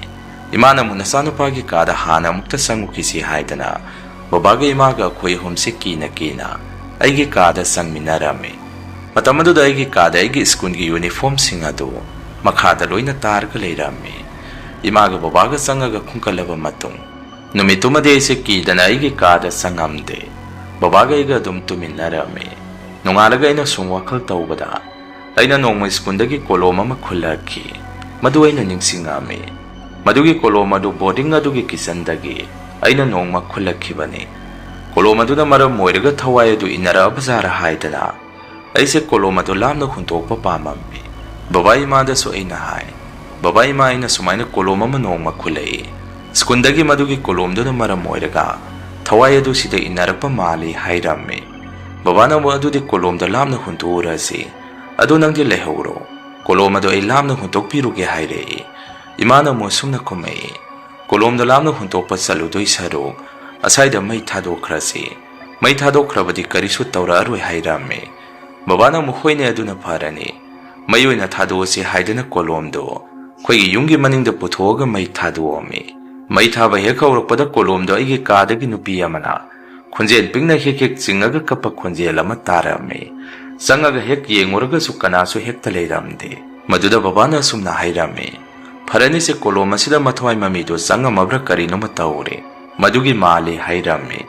ꯏꯃꯥꯅ ꯑꯃꯨꯛ, "ꯅꯆꯥꯅꯨꯄꯥꯒꯤ ꯀꯥꯗ ꯍꯥꯟꯅ ꯑꯃꯨꯛꯇ ꯆꯪꯉꯨꯈꯤꯁꯤ" ꯍꯥꯏꯗꯅ ꯕꯕꯥꯒ ꯏꯃꯥꯒ ꯑꯩꯈꯣꯏ ꯑꯍꯨꯝꯁꯦ ꯀꯤꯅ ꯀꯤꯅ ꯑꯩꯒꯤ ꯀꯥꯗ ꯆꯪꯃꯤꯟꯅꯔꯝꯃꯤ꯫ ꯃꯇꯝ ꯑꯗꯨꯗ ꯑꯩꯒꯤ ꯀꯥꯗ ꯑꯩꯒꯤ ꯁ꯭ꯀꯨꯜꯒꯤ ꯌꯨꯅꯤꯐꯣꯔꯝꯁꯤꯡ ꯑꯗꯨ ꯃꯈꯥꯗ ꯂꯣꯏꯅ ꯇꯥꯔꯒ ꯂꯩꯔꯝꯃꯤ꯫ ꯏꯃꯥꯒ ꯕꯕꯥꯒ ꯆꯪꯉꯒ ꯈꯨꯝꯀꯠꯂꯕ ꯃꯇꯨꯡ, ꯅꯨꯃꯤꯠꯇꯨꯃꯗꯤ ꯑꯩꯁꯦ ꯀꯤꯗꯅ ꯑꯩꯒꯤ ꯀꯥꯗ ꯆꯪꯉꯝꯗꯦ꯫ ꯕꯕꯥꯒ ꯑꯩꯒ ꯑꯗꯨꯝ ꯇꯨꯃꯤꯟꯅꯔꯝꯃꯤ꯫ ꯅꯣꯡꯉꯥꯜꯂꯒ ꯑꯩꯅ ꯁꯨꯝ ꯋꯥꯈꯜ ꯇꯧꯕꯗ, ꯑꯩꯅ ꯅꯣꯡꯃ ꯁ꯭ꯀꯨꯜꯗꯒꯤ ꯀꯣꯂꯣꯝ ꯑꯃ ꯈꯨꯜꯂꯛꯈꯤ꯫ ꯃꯗꯨ ꯑꯩꯅ ꯅꯤꯡꯁꯤꯡꯉꯝꯃꯤ꯫ ꯃꯗꯨꯒꯤ ꯀꯣꯂꯣꯝ ꯑꯗꯨ ꯕꯣꯔꯗꯤꯡ ꯑꯗꯨꯒꯤ ꯀꯤꯆꯟꯗꯒꯤ ꯑꯩꯅ ꯅꯣꯡꯃ ꯈꯨꯜꯂꯛꯈꯤꯕꯅꯤ꯫ ꯀꯣꯂꯣꯝ ꯑꯗꯨꯅ ꯃꯔꯝ ꯑꯣꯏꯔꯒ ꯊꯋꯥꯏ ꯑꯗꯨ ꯏꯟꯅꯔꯛꯑꯕꯖꯥꯔꯥ ꯍꯥꯏꯗꯅ ꯑꯩꯁꯦ ꯀꯣꯂꯣꯝ ꯑꯗꯨ ꯂꯥꯞꯅ ꯍꯨꯟꯗꯣꯛꯄ ꯄꯥꯝꯃꯝꯃꯤ꯫ ꯕꯕꯥ ꯏꯃꯥꯗꯁꯨ ꯑꯩꯅ ꯍꯥꯏ, "ꯕꯕꯥ ꯏꯃꯥ, ꯑꯩꯅ ꯁꯨꯃꯥꯏꯅ ꯀꯣꯂꯣꯝ ꯑꯃ ꯅꯣꯡꯃ ꯈꯨꯜꯂꯛꯏ꯫ ꯁ꯭ꯀꯨꯜꯗꯒꯤ ꯃꯗꯨꯒꯤ ꯀꯣꯂꯣꯝꯗꯨꯅ ꯃꯔꯝ ꯑꯣꯏꯔꯒ ꯊꯋꯥꯏ ꯑꯗꯨ ꯁꯤꯗ ꯏꯟꯅꯔꯛꯄ ꯃꯥꯜꯂꯤ" ꯍꯥꯏꯔꯝꯃꯤ꯫ ꯕꯕꯥꯅ ꯑꯃꯨꯛ, "ꯑꯗꯨꯗꯤ ꯀꯣꯂꯣꯝꯗꯣ ꯂꯥꯞꯅ ꯍꯨꯟꯗꯣꯛꯎꯔꯁꯤ꯫ ꯑꯗꯨ ꯅꯪꯗꯤ ꯂꯩꯍꯧꯔꯣ꯫ ꯀꯣꯂꯣꯝ ꯑꯗꯨ ꯑꯩ ꯂꯥꯞꯅ ꯍꯨꯟꯗꯣꯛꯄꯤꯔꯨꯒꯦ" ꯍꯥꯏꯔꯛꯏ꯫ ꯏꯃꯥꯅ ꯑꯃꯨꯛ ꯑꯁꯨꯝꯅ ꯈꯨꯝꯃꯛꯏ, "ꯀꯣꯂꯣꯝꯗꯣ ꯂꯥꯞꯅ ꯍꯨꯟꯗꯣꯛꯄ ꯆꯠꯂꯨꯗꯣꯏ ꯁꯔꯨꯛ, ꯑꯁꯥꯏꯗ ꯃꯩ ꯊꯥꯗꯣꯛꯈ꯭ꯔꯁꯤ꯫ ꯃꯩ ꯊꯥꯗꯣꯛꯈ꯭ꯔꯕꯗꯤ ꯀꯔꯤꯁꯨ ꯇꯧꯔꯛꯑꯔꯣꯏ" ꯍꯥꯏꯔꯝꯃꯤ꯫ ꯕꯕꯥꯅ ꯑꯃꯨꯛ, "ꯍꯣꯏꯅꯦ, ꯑꯗꯨꯅ ꯐꯔꯅꯤ꯫ ꯃꯩ ꯑꯣꯏꯅ ꯊꯥꯗꯣꯛꯑꯁꯤ" ꯍꯥꯏꯗꯨꯅ ꯀꯣꯂꯣꯝꯗꯨ ꯑꯩꯈꯣꯏꯒꯤ ꯌꯨꯝꯒꯤ ꯃꯅꯤꯡꯗ ꯄꯨꯊꯣꯛꯑꯒ ꯃꯩ ꯊꯥꯗꯣꯛꯑꯝꯃꯤ꯫ ꯃꯩ ꯊꯥꯕ ꯍꯦꯛ ꯍꯧꯔꯛꯄꯗ ꯀꯣꯂꯣꯝꯗꯣ ꯑꯩꯒꯤ ꯀꯥꯗꯒꯤ ꯅꯨꯄꯤ ꯑꯃꯅ ꯈꯣꯟꯖꯦꯜ ꯄꯤꯛꯅ ꯍꯦꯛ ꯍꯦꯛ ꯆꯤꯡꯉꯒ ꯀꯞꯄ ꯈꯣꯟꯖꯦꯜ ꯑꯃ ꯇꯥꯔꯝꯃꯤ꯫ ꯆꯪꯉꯒ ꯍꯦꯛ ꯌꯦꯡꯉꯨꯔꯒꯁꯨ ꯀꯅꯥꯁꯨ ꯍꯦꯛꯇ ꯂꯩꯔꯝꯗꯦ꯫ ꯃꯗꯨꯗ ꯕꯕꯥꯅ ꯑꯁꯨꯝꯅ ꯍꯥꯏꯔꯝꯃꯤ, "ꯐꯔꯅꯤꯁꯦ, ꯀꯣꯂꯣꯝ ꯑꯁꯤꯗ ꯃꯊ꯭ꯋꯥꯏ ꯃꯃꯤꯗꯣ ꯆꯪꯉꯝꯃꯕ꯭ꯔꯥ ꯀꯔꯤꯅꯣꯃ ꯇꯧꯔꯦ꯫ ꯃꯗꯨꯒꯤ ꯃꯥꯜꯂꯤ" ꯍꯥꯏꯔꯝꯃꯤ꯫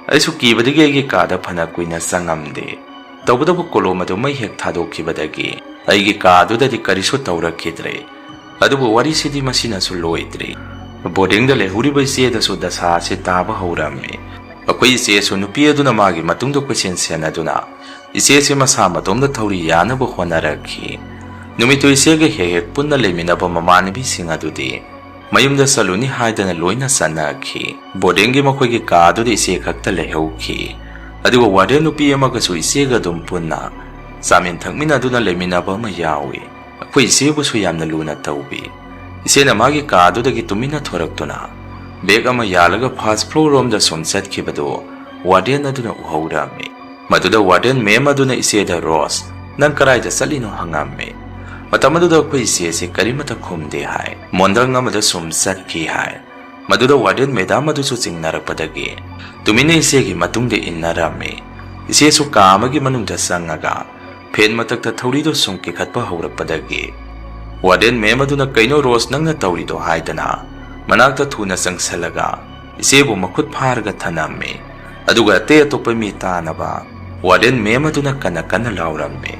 ꯑꯩꯁꯨ ꯀꯤꯕꯗꯒꯤ ꯑꯩꯒꯤ ꯀꯥꯗ ꯐꯅ ꯀꯨꯏꯅ ꯆꯪꯉꯝꯗꯦ꯫ ꯇꯧꯕꯇꯕꯨ ꯀꯣꯂꯣꯝ ꯑꯗꯨ ꯃꯩ ꯍꯦꯛ ꯊꯥꯗꯣꯛꯈꯤꯕꯗꯒꯤ ꯑꯩꯒꯤ ꯀꯥ ꯑꯗꯨꯗꯗꯤ ꯀꯔꯤꯁꯨ ꯇꯧꯔꯛꯈꯤꯗ꯭ꯔꯦ꯫ ꯑꯗꯨꯕꯨ ꯋꯥꯔꯤꯁꯤꯗꯤ ꯃꯁꯤꯅꯁꯨ ꯂꯣꯏꯗ꯭ꯔꯤ꯫ ꯕꯣꯔꯗꯤꯡꯗ ꯂꯩꯍꯧꯔꯤꯕ ꯏꯆꯦꯗꯁꯨ ꯗꯁꯥ ꯑꯁꯤ ꯇꯥꯕ ꯍꯧꯔꯝꯃꯤ꯫ ꯑꯩꯈꯣꯏ ꯏꯆꯦꯁꯨ ꯅꯨꯄꯤ ꯑꯗꯨꯅ ꯃꯥꯒꯤ ꯃꯇꯨꯡꯗ ꯀꯣꯏꯁꯦꯟ ꯁꯦꯟꯅꯗꯨꯅ ꯏꯆꯦꯁꯤ ꯃꯁꯥ ꯃꯇꯣꯝꯗ ꯊꯧꯔꯤ ꯌꯥꯅꯕ ꯍꯣꯠꯅꯔꯛꯈꯤ꯫ ꯅꯨꯃꯤꯠꯇꯨ ꯏꯆꯦꯒ ꯍꯦꯛ ꯍꯦꯛ ꯄꯨꯟꯅ ꯂꯩꯃꯤꯟꯅꯕ ꯃꯃꯥꯟꯅꯕꯤꯁꯤꯡ ꯑꯗꯨꯗꯤ ꯃꯌꯨꯝꯗ ꯆꯠꯂꯨꯅꯤ ꯍꯥꯏꯗꯅ ꯂꯣꯏꯅ ꯆꯠꯅꯈꯤ꯫ ꯕꯣꯔꯗꯤꯡꯒꯤ ꯃꯈꯣꯏꯒꯤ ꯀꯥ ꯑꯗꯨꯗ ꯏꯆꯦ ꯈꯛꯇ ꯂꯩꯍꯧꯈꯤ꯫ ꯑꯗꯨꯒ ꯋꯥꯔꯗꯦꯟ ꯅꯨꯄꯤ ꯑꯃꯒꯁꯨ ꯏꯆꯦꯒ ꯑꯗꯨꯝ ꯄꯨꯟꯅ ꯆꯥꯃꯤꯟ ꯊꯛꯃꯤꯟꯅꯗꯨꯅ ꯂꯩꯃꯤꯟꯅꯕ ꯑꯃ ꯌꯥꯎꯏ꯫ ꯑꯩꯈꯣꯏ ꯏꯆꯦꯕꯨꯁꯨ ꯌꯥꯝꯅ ꯂꯨꯅ ꯇꯧꯕꯤ꯫ ꯏꯆꯦꯅ ꯃꯥꯒꯤ ꯀꯥ ꯑꯗꯨꯗꯒꯤ ꯇꯨꯃꯤꯟꯅ ꯊꯣꯔꯛꯇꯨꯅ ꯕꯦꯒ ꯑꯃ ꯌꯥꯜꯂꯒ ꯐꯥꯔꯁ ꯐ꯭ꯂꯣꯔ ꯔꯣꯝꯗ ꯁꯨꯝ ꯆꯠꯈꯤꯕꯗꯨ ꯋꯥꯔꯗꯦꯟ ꯑꯗꯨꯅ ꯎꯍꯧꯔꯝꯃꯤ꯫ ꯃꯗꯨꯗ ꯋꯥꯔꯗꯦꯟ ꯃꯦꯝ ꯑꯗꯨꯅ ꯏꯆꯦꯗ, "ꯔꯣꯁ, ꯅꯪ ꯀꯔꯥꯏꯗ ꯆꯠꯂꯤꯅꯣ?" ꯍꯪꯉꯝꯃꯤ꯫ ꯃꯇꯝ ꯑꯗꯨꯗ ꯑꯩꯈꯣꯏ ꯏꯆꯦꯁꯤ ꯀꯔꯤꯃꯠꯇ ꯈꯨꯝꯗꯦ ꯍꯥꯏ꯫ ꯃꯣꯟꯗ꯭ꯔꯪ ꯑꯃꯗ ꯁꯨꯝ ꯆꯠꯈꯤ ꯍꯥꯏ꯫ ꯃꯗꯨꯗ ꯋꯥꯔꯗꯦꯟ ꯃꯦꯗꯥꯝ ꯑꯗꯨꯁꯨ ꯆꯤꯡꯅꯔꯛꯄꯗꯒꯤ ꯇꯨꯃꯤꯟꯅ ꯏꯆꯦꯒꯤ ꯃꯇꯨꯡꯗ ꯏꯟꯅꯔꯝꯃꯤ꯫ ꯏꯆꯦꯁꯨ ꯀꯥ ꯑꯃꯒꯤ ꯃꯅꯨꯡꯗ ꯆꯪꯉꯒ ꯐꯦꯟ ꯃꯊꯛꯇ ꯊꯧꯔꯤꯗꯨ ꯁꯨꯝ ꯀꯤꯈꯠꯄ ꯍꯧꯔꯛꯄꯗꯒꯤ ꯋꯥꯔꯗꯦꯟ ꯃꯦꯝ ꯑꯗꯨꯅ, "ꯀꯩꯅꯣ ꯔꯣꯁ, ꯅꯪꯅ ꯇꯧꯔꯤꯗꯣ?" ꯍꯥꯏꯗꯅ ꯃꯅꯥꯛꯇ ꯊꯨꯅ ꯆꯪꯁꯜꯂꯒ ꯏꯆꯦꯕꯨ ꯃꯈꯨꯠ ꯐꯥꯔꯒ ꯊꯅꯝꯃꯤ꯫ ꯑꯗꯨꯒ ꯑꯇꯩ ꯑꯇꯣꯞꯄ ꯃꯤ ꯇꯥꯅꯕ ꯋꯥꯔꯗꯦꯟ ꯃꯦꯝ ꯑꯗꯨꯅ ꯀꯟꯅ ꯀꯟꯅ ꯂꯥꯎꯔꯝꯃꯤ꯫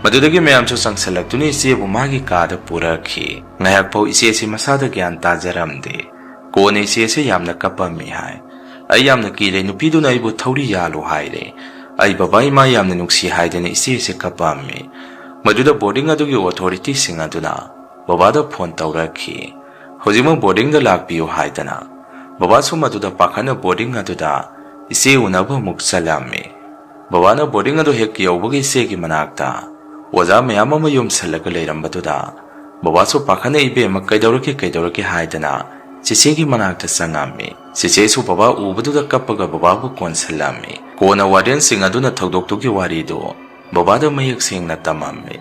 ꯃꯗꯨꯗꯒꯤ ꯃꯌꯥꯝꯁꯨ ꯆꯪꯁꯤꯜꯂꯛꯇꯨꯅ ꯏꯆꯦꯕꯨ ꯃꯥꯒꯤ ꯀꯥꯗ ꯄꯨꯔꯛꯈꯤ꯫ ꯉꯥꯏꯍꯥꯛ ꯐꯥꯎ ꯏꯆꯦꯁꯤ ꯃꯁꯥꯗ ꯒ꯭ꯌꯥꯟ ꯇꯥꯖꯔꯝꯗꯦ꯫ ꯀꯣꯟꯅ ꯏꯆꯦꯁꯤ ꯌꯥꯝꯅ ꯀꯞꯄꯝꯃꯤ ꯍꯥꯏ꯫ "ꯑꯩ ꯌꯥꯝꯅ ꯀꯤꯔꯦ, ꯅꯨꯄꯤꯗꯨꯅ ꯑꯩꯕꯨ ꯊꯧꯔꯤ ꯌꯥꯜꯂꯨ ꯍꯥꯏꯔꯦ꯫ ꯑꯩ ꯕꯕꯥ ꯏꯃꯥ ꯌꯥꯝꯅ ꯅꯨꯡꯁꯤ" ꯍꯥꯏꯗꯅ ꯏꯆꯦꯁꯤ ꯀꯞꯄꯝꯃꯤ꯫ ꯃꯗꯨꯗ ꯕꯣꯔꯗꯤꯡ ꯑꯗꯨꯒꯤ ꯑꯣꯊꯣꯔꯤꯇꯤꯁꯤꯡ ꯑꯗꯨꯅ ꯕꯕꯥꯗ ꯐꯣꯟ ꯇꯧꯔꯛꯈꯤ꯫ "ꯍꯧꯖꯤꯛꯃꯛ ꯕꯣꯔꯗꯤꯡꯗ ꯂꯥꯛꯄꯤꯌꯨ" ꯍꯥꯏꯗꯅ꯫ ꯕꯕꯥꯁꯨ ꯃꯗꯨꯗ ꯄꯥꯈꯠꯅ ꯕꯣꯔꯗꯤꯡ ꯑꯗꯨꯗ ꯏꯆꯦ ꯎꯅꯕ ꯑꯃꯨꯛ ꯆꯠꯂꯝꯃꯤ꯫ ꯕꯕꯥꯅ ꯕꯣꯔꯗꯤꯡ ꯑꯗꯨ ꯍꯦꯛ ꯌꯧꯕꯒ ꯏꯆꯦꯒꯤ ꯃꯅꯥꯛꯇ ꯑꯣꯖꯥ ꯃꯌꯥꯝ ꯑꯃ ꯌꯣꯝꯁꯤꯜꯂꯒ ꯂꯩꯔꯝꯕꯗꯨꯗ ꯕꯕꯥꯁꯨ ꯄꯥꯈꯠꯅ "ꯏꯕꯦꯝꯃ, ꯀꯩꯗꯧꯔꯒꯦ, ꯀꯩꯗꯧꯔꯒꯦ?" ꯍꯥꯏꯗꯅ ꯆꯤꯆꯦꯒꯤ ꯃꯅꯥꯛꯇ ꯆꯪꯉꯝꯃꯤ꯫ ꯆꯤꯆꯦꯁꯨ ꯕꯕꯥ ꯎꯕꯗꯨꯗ ꯀꯞꯄꯒ ꯕꯕꯥꯕꯨ ꯀꯣꯟꯁꯤꯜꯂꯝꯃꯤ꯫ ꯀꯣꯟꯅ ꯋꯥꯔꯗꯦꯟꯁꯤꯡ ꯑꯗꯨꯅ ꯊꯧꯗꯣꯛꯇꯨꯒꯤ ꯋꯥꯔꯤꯗꯨ ꯕꯕꯥꯗ ꯃꯌꯦꯛ ꯁꯦꯡꯅ ꯇꯝꯃꯝꯃꯤ꯫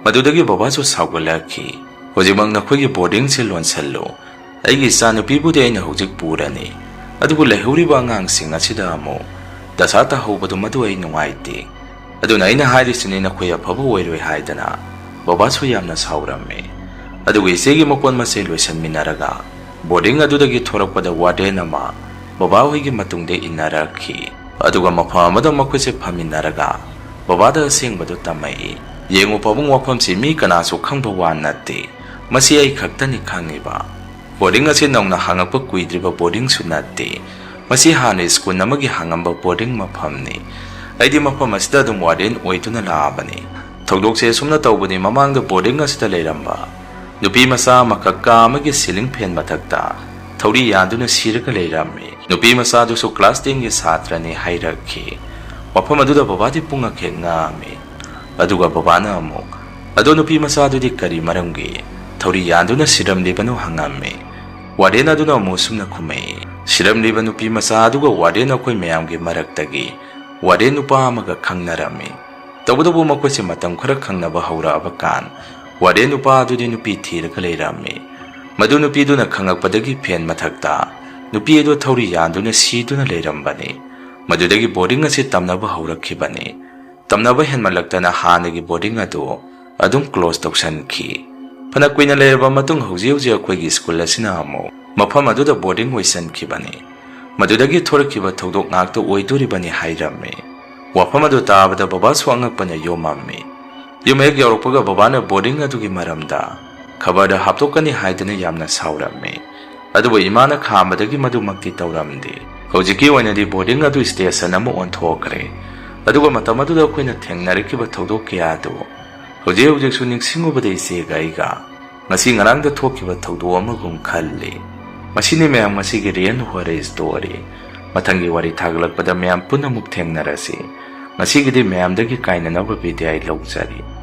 ꯃꯗꯨꯗꯒꯤ ꯕꯕꯥꯁꯨ ꯁꯥꯎꯒꯠꯂꯛꯈꯤ꯫ "ꯍꯧꯖꯤꯛꯃꯛ ꯅꯈꯣꯏꯒꯤ ꯕꯣꯔꯗꯤꯡꯁꯦ ꯂꯣꯟꯁꯤꯜꯂꯨ꯫ ꯑꯩꯒꯤ ꯏꯆꯥꯅꯨꯄꯤꯕꯨꯗꯤ ꯑꯩꯅ ꯍꯧꯖꯤꯛ ꯄꯨꯔꯅꯤ, ꯑꯗꯨꯕꯨ ꯂꯩꯍꯧꯔꯤꯕ ꯑꯉꯥꯡꯁꯤꯡ ꯑꯁꯤꯗ ꯑꯃꯨꯛ ꯗꯁꯥ ꯇꯥꯍꯧꯕꯗꯨ ꯃꯗꯨ ꯑꯩ ꯅꯨꯡꯉꯥꯏꯇꯦ꯫ ꯑꯗꯨꯅ ꯑꯩꯅ ꯍꯥꯏꯔꯤꯁꯤꯅꯤ, ꯅꯈꯣꯏ ꯑꯐꯕ ꯑꯣꯏꯔꯣꯏ" ꯍꯥꯏꯗꯅ ꯕꯕꯥꯁꯨ ꯌꯥꯝꯅ ꯁꯥꯎꯔꯝꯃꯤ꯫ ꯑꯗꯨꯒ ꯏꯆꯦꯒꯤ ꯃꯄꯣꯠ ꯃꯆꯩ ꯂꯣꯏꯁꯤꯟꯃꯤꯟꯅꯔꯒ ꯕꯣꯔꯗꯤꯡ ꯑꯗꯨꯗꯒꯤ ꯊꯣꯔꯛꯄꯗ ꯋꯥꯔꯗꯦꯟ ꯑꯃ ꯕꯕꯥꯍꯣꯏꯒꯤ ꯃꯇꯨꯡꯗ ꯏꯟꯅꯔꯛꯈꯤ꯫ ꯑꯗꯨꯒ ꯃꯐꯝ ꯑꯃꯗ ꯃꯈꯣꯏꯁꯦ ꯐꯝꯃꯤꯟꯅꯔꯒ ꯕꯕꯥꯗ ꯑꯁꯦꯡꯕꯗꯨ ꯇꯝꯃꯛꯏ꯫ "ꯌꯦꯡꯉꯨ ꯄꯥꯕꯨꯡ, ꯋꯥꯐꯝꯁꯤ ꯃꯤ ꯀꯅꯥꯁꯨ ꯈꯪꯕ ꯋꯥ ꯅꯠꯇꯦ꯫ ꯃꯁꯤ ꯑꯩ ꯈꯛꯇꯅꯤ ꯈꯪꯉꯤꯕ꯫ ꯕꯣꯔꯗꯤꯡ ꯑꯁꯤ ꯅꯧꯅ ꯍꯥꯡꯉꯛꯄ ꯀꯨꯏꯗ꯭ꯔꯤꯕ ꯕꯣꯔꯗꯤꯡꯁꯨ ꯅꯠꯇꯦ꯫ ꯃꯁꯤ ꯍꯥꯟꯅ ꯁ꯭ꯀꯨꯜ ꯑꯃꯒꯤ ꯍꯥꯡꯉꯝꯕ ꯕꯣꯔꯗꯤꯡ ꯃꯐꯝꯅꯤ꯫ ꯑꯩꯗꯤ ꯃꯐꯝ ꯑꯁꯤꯗ ꯑꯗꯨꯝ ꯋꯥꯔꯗꯦꯟ ꯑꯣꯏꯗꯨꯅ ꯂꯥꯛꯑꯕꯅꯤ꯫ ꯊꯧꯗꯣꯛꯁꯦ ꯑꯁꯨꯝꯅ ꯇꯧꯕꯅꯤ, ꯃꯃꯥꯡꯗ ꯕꯣꯔꯗꯤꯡ ꯑꯁꯤꯗ ꯂꯩꯔꯝꯕ ꯅꯨꯄꯤ ꯃꯆꯥ ꯑꯃꯈꯛ ꯀꯥ ꯑꯃꯒꯤ ꯁꯤꯂꯤꯡ ꯐꯦꯟ ꯃꯊꯛꯇ ꯊꯧꯔꯤ ꯌꯥꯟꯗꯨꯅ ꯁꯤꯔꯒ ꯂꯩꯔꯝꯃꯤ꯫ ꯅꯨꯄꯤ ꯃꯆꯥꯗꯨꯁꯨ ꯀ꯭ꯂꯥꯁ ꯇꯦꯟꯒꯤ ꯁꯥꯇ꯭ꯔꯅꯤ" ꯍꯥꯏꯔꯛꯈꯤ꯫ ꯋꯥꯐꯝ ꯑꯗꯨꯗ ꯕꯕꯥꯗꯤ ꯄꯨꯡꯉꯛ ꯍꯦꯛ ꯉꯛꯑꯝꯃꯤ꯫ ꯑꯗꯨꯒ ꯕꯕꯥꯅ ꯑꯃꯨꯛ, "ꯑꯗꯣ ꯅꯨꯄꯤ ꯃꯆꯥꯗꯨꯗꯤ ꯀꯔꯤ ꯃꯔꯝꯒꯤ ꯊꯧꯔꯤ ꯌꯥꯟꯗꯨꯅ ꯁꯤꯔꯝꯂꯤꯕꯅꯣ?" ꯍꯪꯉꯝꯃꯤ꯫ ꯋꯥꯔꯗꯦꯟ ꯑꯗꯨꯅ ꯑꯃꯨꯛ ꯑꯁꯨꯝꯅ ꯈꯨꯝꯃꯛꯏ, "ꯁꯤꯔꯝꯂꯤꯕ ꯅꯨꯄꯤ ꯃꯆꯥ ꯑꯗꯨꯒ ꯋꯥꯔꯗꯦꯟ ꯑꯩꯈꯣꯏ ꯃꯌꯥꯝꯒꯤ ꯃꯔꯛꯇꯒꯤ ꯋꯥꯔꯗꯦꯟ ꯅꯨꯄꯥ ꯑꯃꯒ ꯈꯪꯅꯔꯝꯃꯤ꯫ ꯇꯧꯕꯇꯕꯨ ꯃꯈꯣꯏꯁꯦ ꯃꯇꯝ ꯈꯔ ꯈꯪꯅꯕ ꯍꯧꯔꯛꯑꯕ ꯀꯥꯟ ꯋꯥꯔꯗꯦꯟ ꯅꯨꯄꯥ ꯑꯗꯨꯗꯤ ꯅꯨꯄꯤ ꯊꯤꯔꯒ ꯂꯩꯔꯝꯃꯤ꯫ ꯃꯗꯨ ꯅꯨꯄꯤꯗꯨꯅ ꯈꯪꯉꯛꯄꯗꯒꯤ ꯐꯦꯟ ꯃꯊꯛꯇ ꯅꯨꯄꯤ ꯑꯗꯨ ꯊꯧꯔꯤ ꯌꯥꯟꯗꯨꯅ ꯁꯤꯗꯨꯅ ꯂꯩꯔꯝꯕꯅꯤ꯫ ꯃꯗꯨꯗꯒꯤ ꯕꯣꯔꯗꯤꯡ ꯑꯁꯤ ꯇꯝꯅꯕ ꯍꯧꯔꯛꯈꯤꯕꯅꯤ꯫ ꯇꯝꯅꯕ ꯍꯦꯟꯃꯜꯂꯛꯇꯅ ꯍꯥꯟꯅꯒꯤ ꯕꯣꯔꯗꯤꯡ ꯑꯗꯨ ꯑꯗꯨꯝ ꯀ꯭ꯂꯣꯖ ꯇꯧꯁꯟꯈꯤ꯫ ꯐꯅ ꯀꯨꯏꯅ ꯂꯩꯔꯕ ꯃꯇꯨꯡ ꯍꯧꯖꯤꯛ ꯍꯧꯖꯤꯛ ꯑꯩꯈꯣꯏꯒꯤ ꯁ꯭ꯀꯨꯜ ꯑꯁꯤꯅ ꯑꯃꯨꯛ ꯃꯐꯝ ꯑꯗꯨꯗ ꯕꯣꯔꯗꯤꯡ ꯑꯣꯏꯁꯟꯈꯤꯕꯅꯤ꯫ ꯃꯗꯨꯗꯒꯤ ꯊꯣꯔꯛꯈꯤꯕ ꯊꯧꯗꯣꯛ ꯉꯥꯛꯇ ꯑꯣꯏꯗꯣꯔꯤꯕꯅꯤ" ꯍꯥꯏꯔꯝꯃꯤ꯫ ꯋꯥꯐꯝ ꯑꯗꯨ ꯇꯥꯕꯗ ꯕꯕꯥꯁꯨ ꯑꯉꯛꯄꯅ ꯌꯣꯝꯃꯝꯃꯤ꯫ ꯌꯨꯝ ꯍꯦꯛ ꯌꯧꯔꯛꯄꯒ ꯕꯕꯥꯅ ꯕꯣꯔꯗꯤꯡ ꯑꯗꯨꯒꯤ ꯃꯔꯝꯗ ꯈꯕꯔꯗ ꯍꯥꯞꯇꯣꯛꯀꯅꯤ ꯍꯥꯏꯗꯨꯅ ꯌꯥꯝꯅ ꯁꯥꯎꯔꯝꯃꯤ꯫ ꯑꯗꯨꯕꯨ ꯏꯃꯥꯅ ꯈꯥꯝꯕꯗꯒꯤ ꯃꯗꯨꯃꯛꯇꯤ ꯇꯧꯔꯝꯗꯦ꯫ ꯍꯧꯖꯤꯛꯀꯤ ꯑꯣꯏꯅꯗꯤ ꯕꯣꯔꯗꯤꯡ ꯑꯗꯨ ꯁ꯭ꯇꯦꯁꯟ ꯑꯃ ꯑꯣꯟꯊꯣꯛꯈ꯭ꯔꯦ꯫ ꯑꯗꯨꯒ ꯃꯇꯝ ꯑꯗꯨꯗ ꯑꯩꯈꯣꯏꯅ ꯊꯦꯡꯅꯔꯛꯈꯤꯕ ꯊꯧꯗꯣꯛ ꯀꯌꯥ ꯑꯗꯨ ꯍꯧꯖꯤꯛ ꯍꯧꯖꯤꯛꯁꯨ ꯅꯤꯡꯁꯤꯡꯉꯨꯕꯗ ꯏꯆꯦꯒ ꯑꯩꯒ ꯉꯁꯤ ꯉꯔꯥꯡꯗ ꯊꯣꯛꯈꯤꯕ ꯊꯧꯗꯣꯛ ꯑꯃꯒꯨꯝ ꯈꯜꯂꯤ꯫ ꯃꯁꯤꯅꯤ ꯃꯌꯥꯝ ꯉꯁꯤꯒꯤ ꯔꯤꯌꯦꯜ ꯍꯣꯔꯔ ꯁ꯭ꯇꯣꯔꯤ꯫ ꯃꯊꯪꯒꯤ ꯋꯥꯔꯤ ꯊꯥꯒꯠꯂꯛꯄꯗ ꯃꯌꯥꯝ ꯄꯨꯟꯅ ꯑꯃꯨꯛ ꯊꯦꯡꯅꯔꯁꯤ꯫ ꯉꯁꯤꯒꯤꯗꯤ ꯃꯌꯥꯝꯗꯒꯤ ꯀꯥꯏꯅꯅꯕ ꯕꯤꯗꯥꯏ ꯂꯧꯖꯔꯤ꯫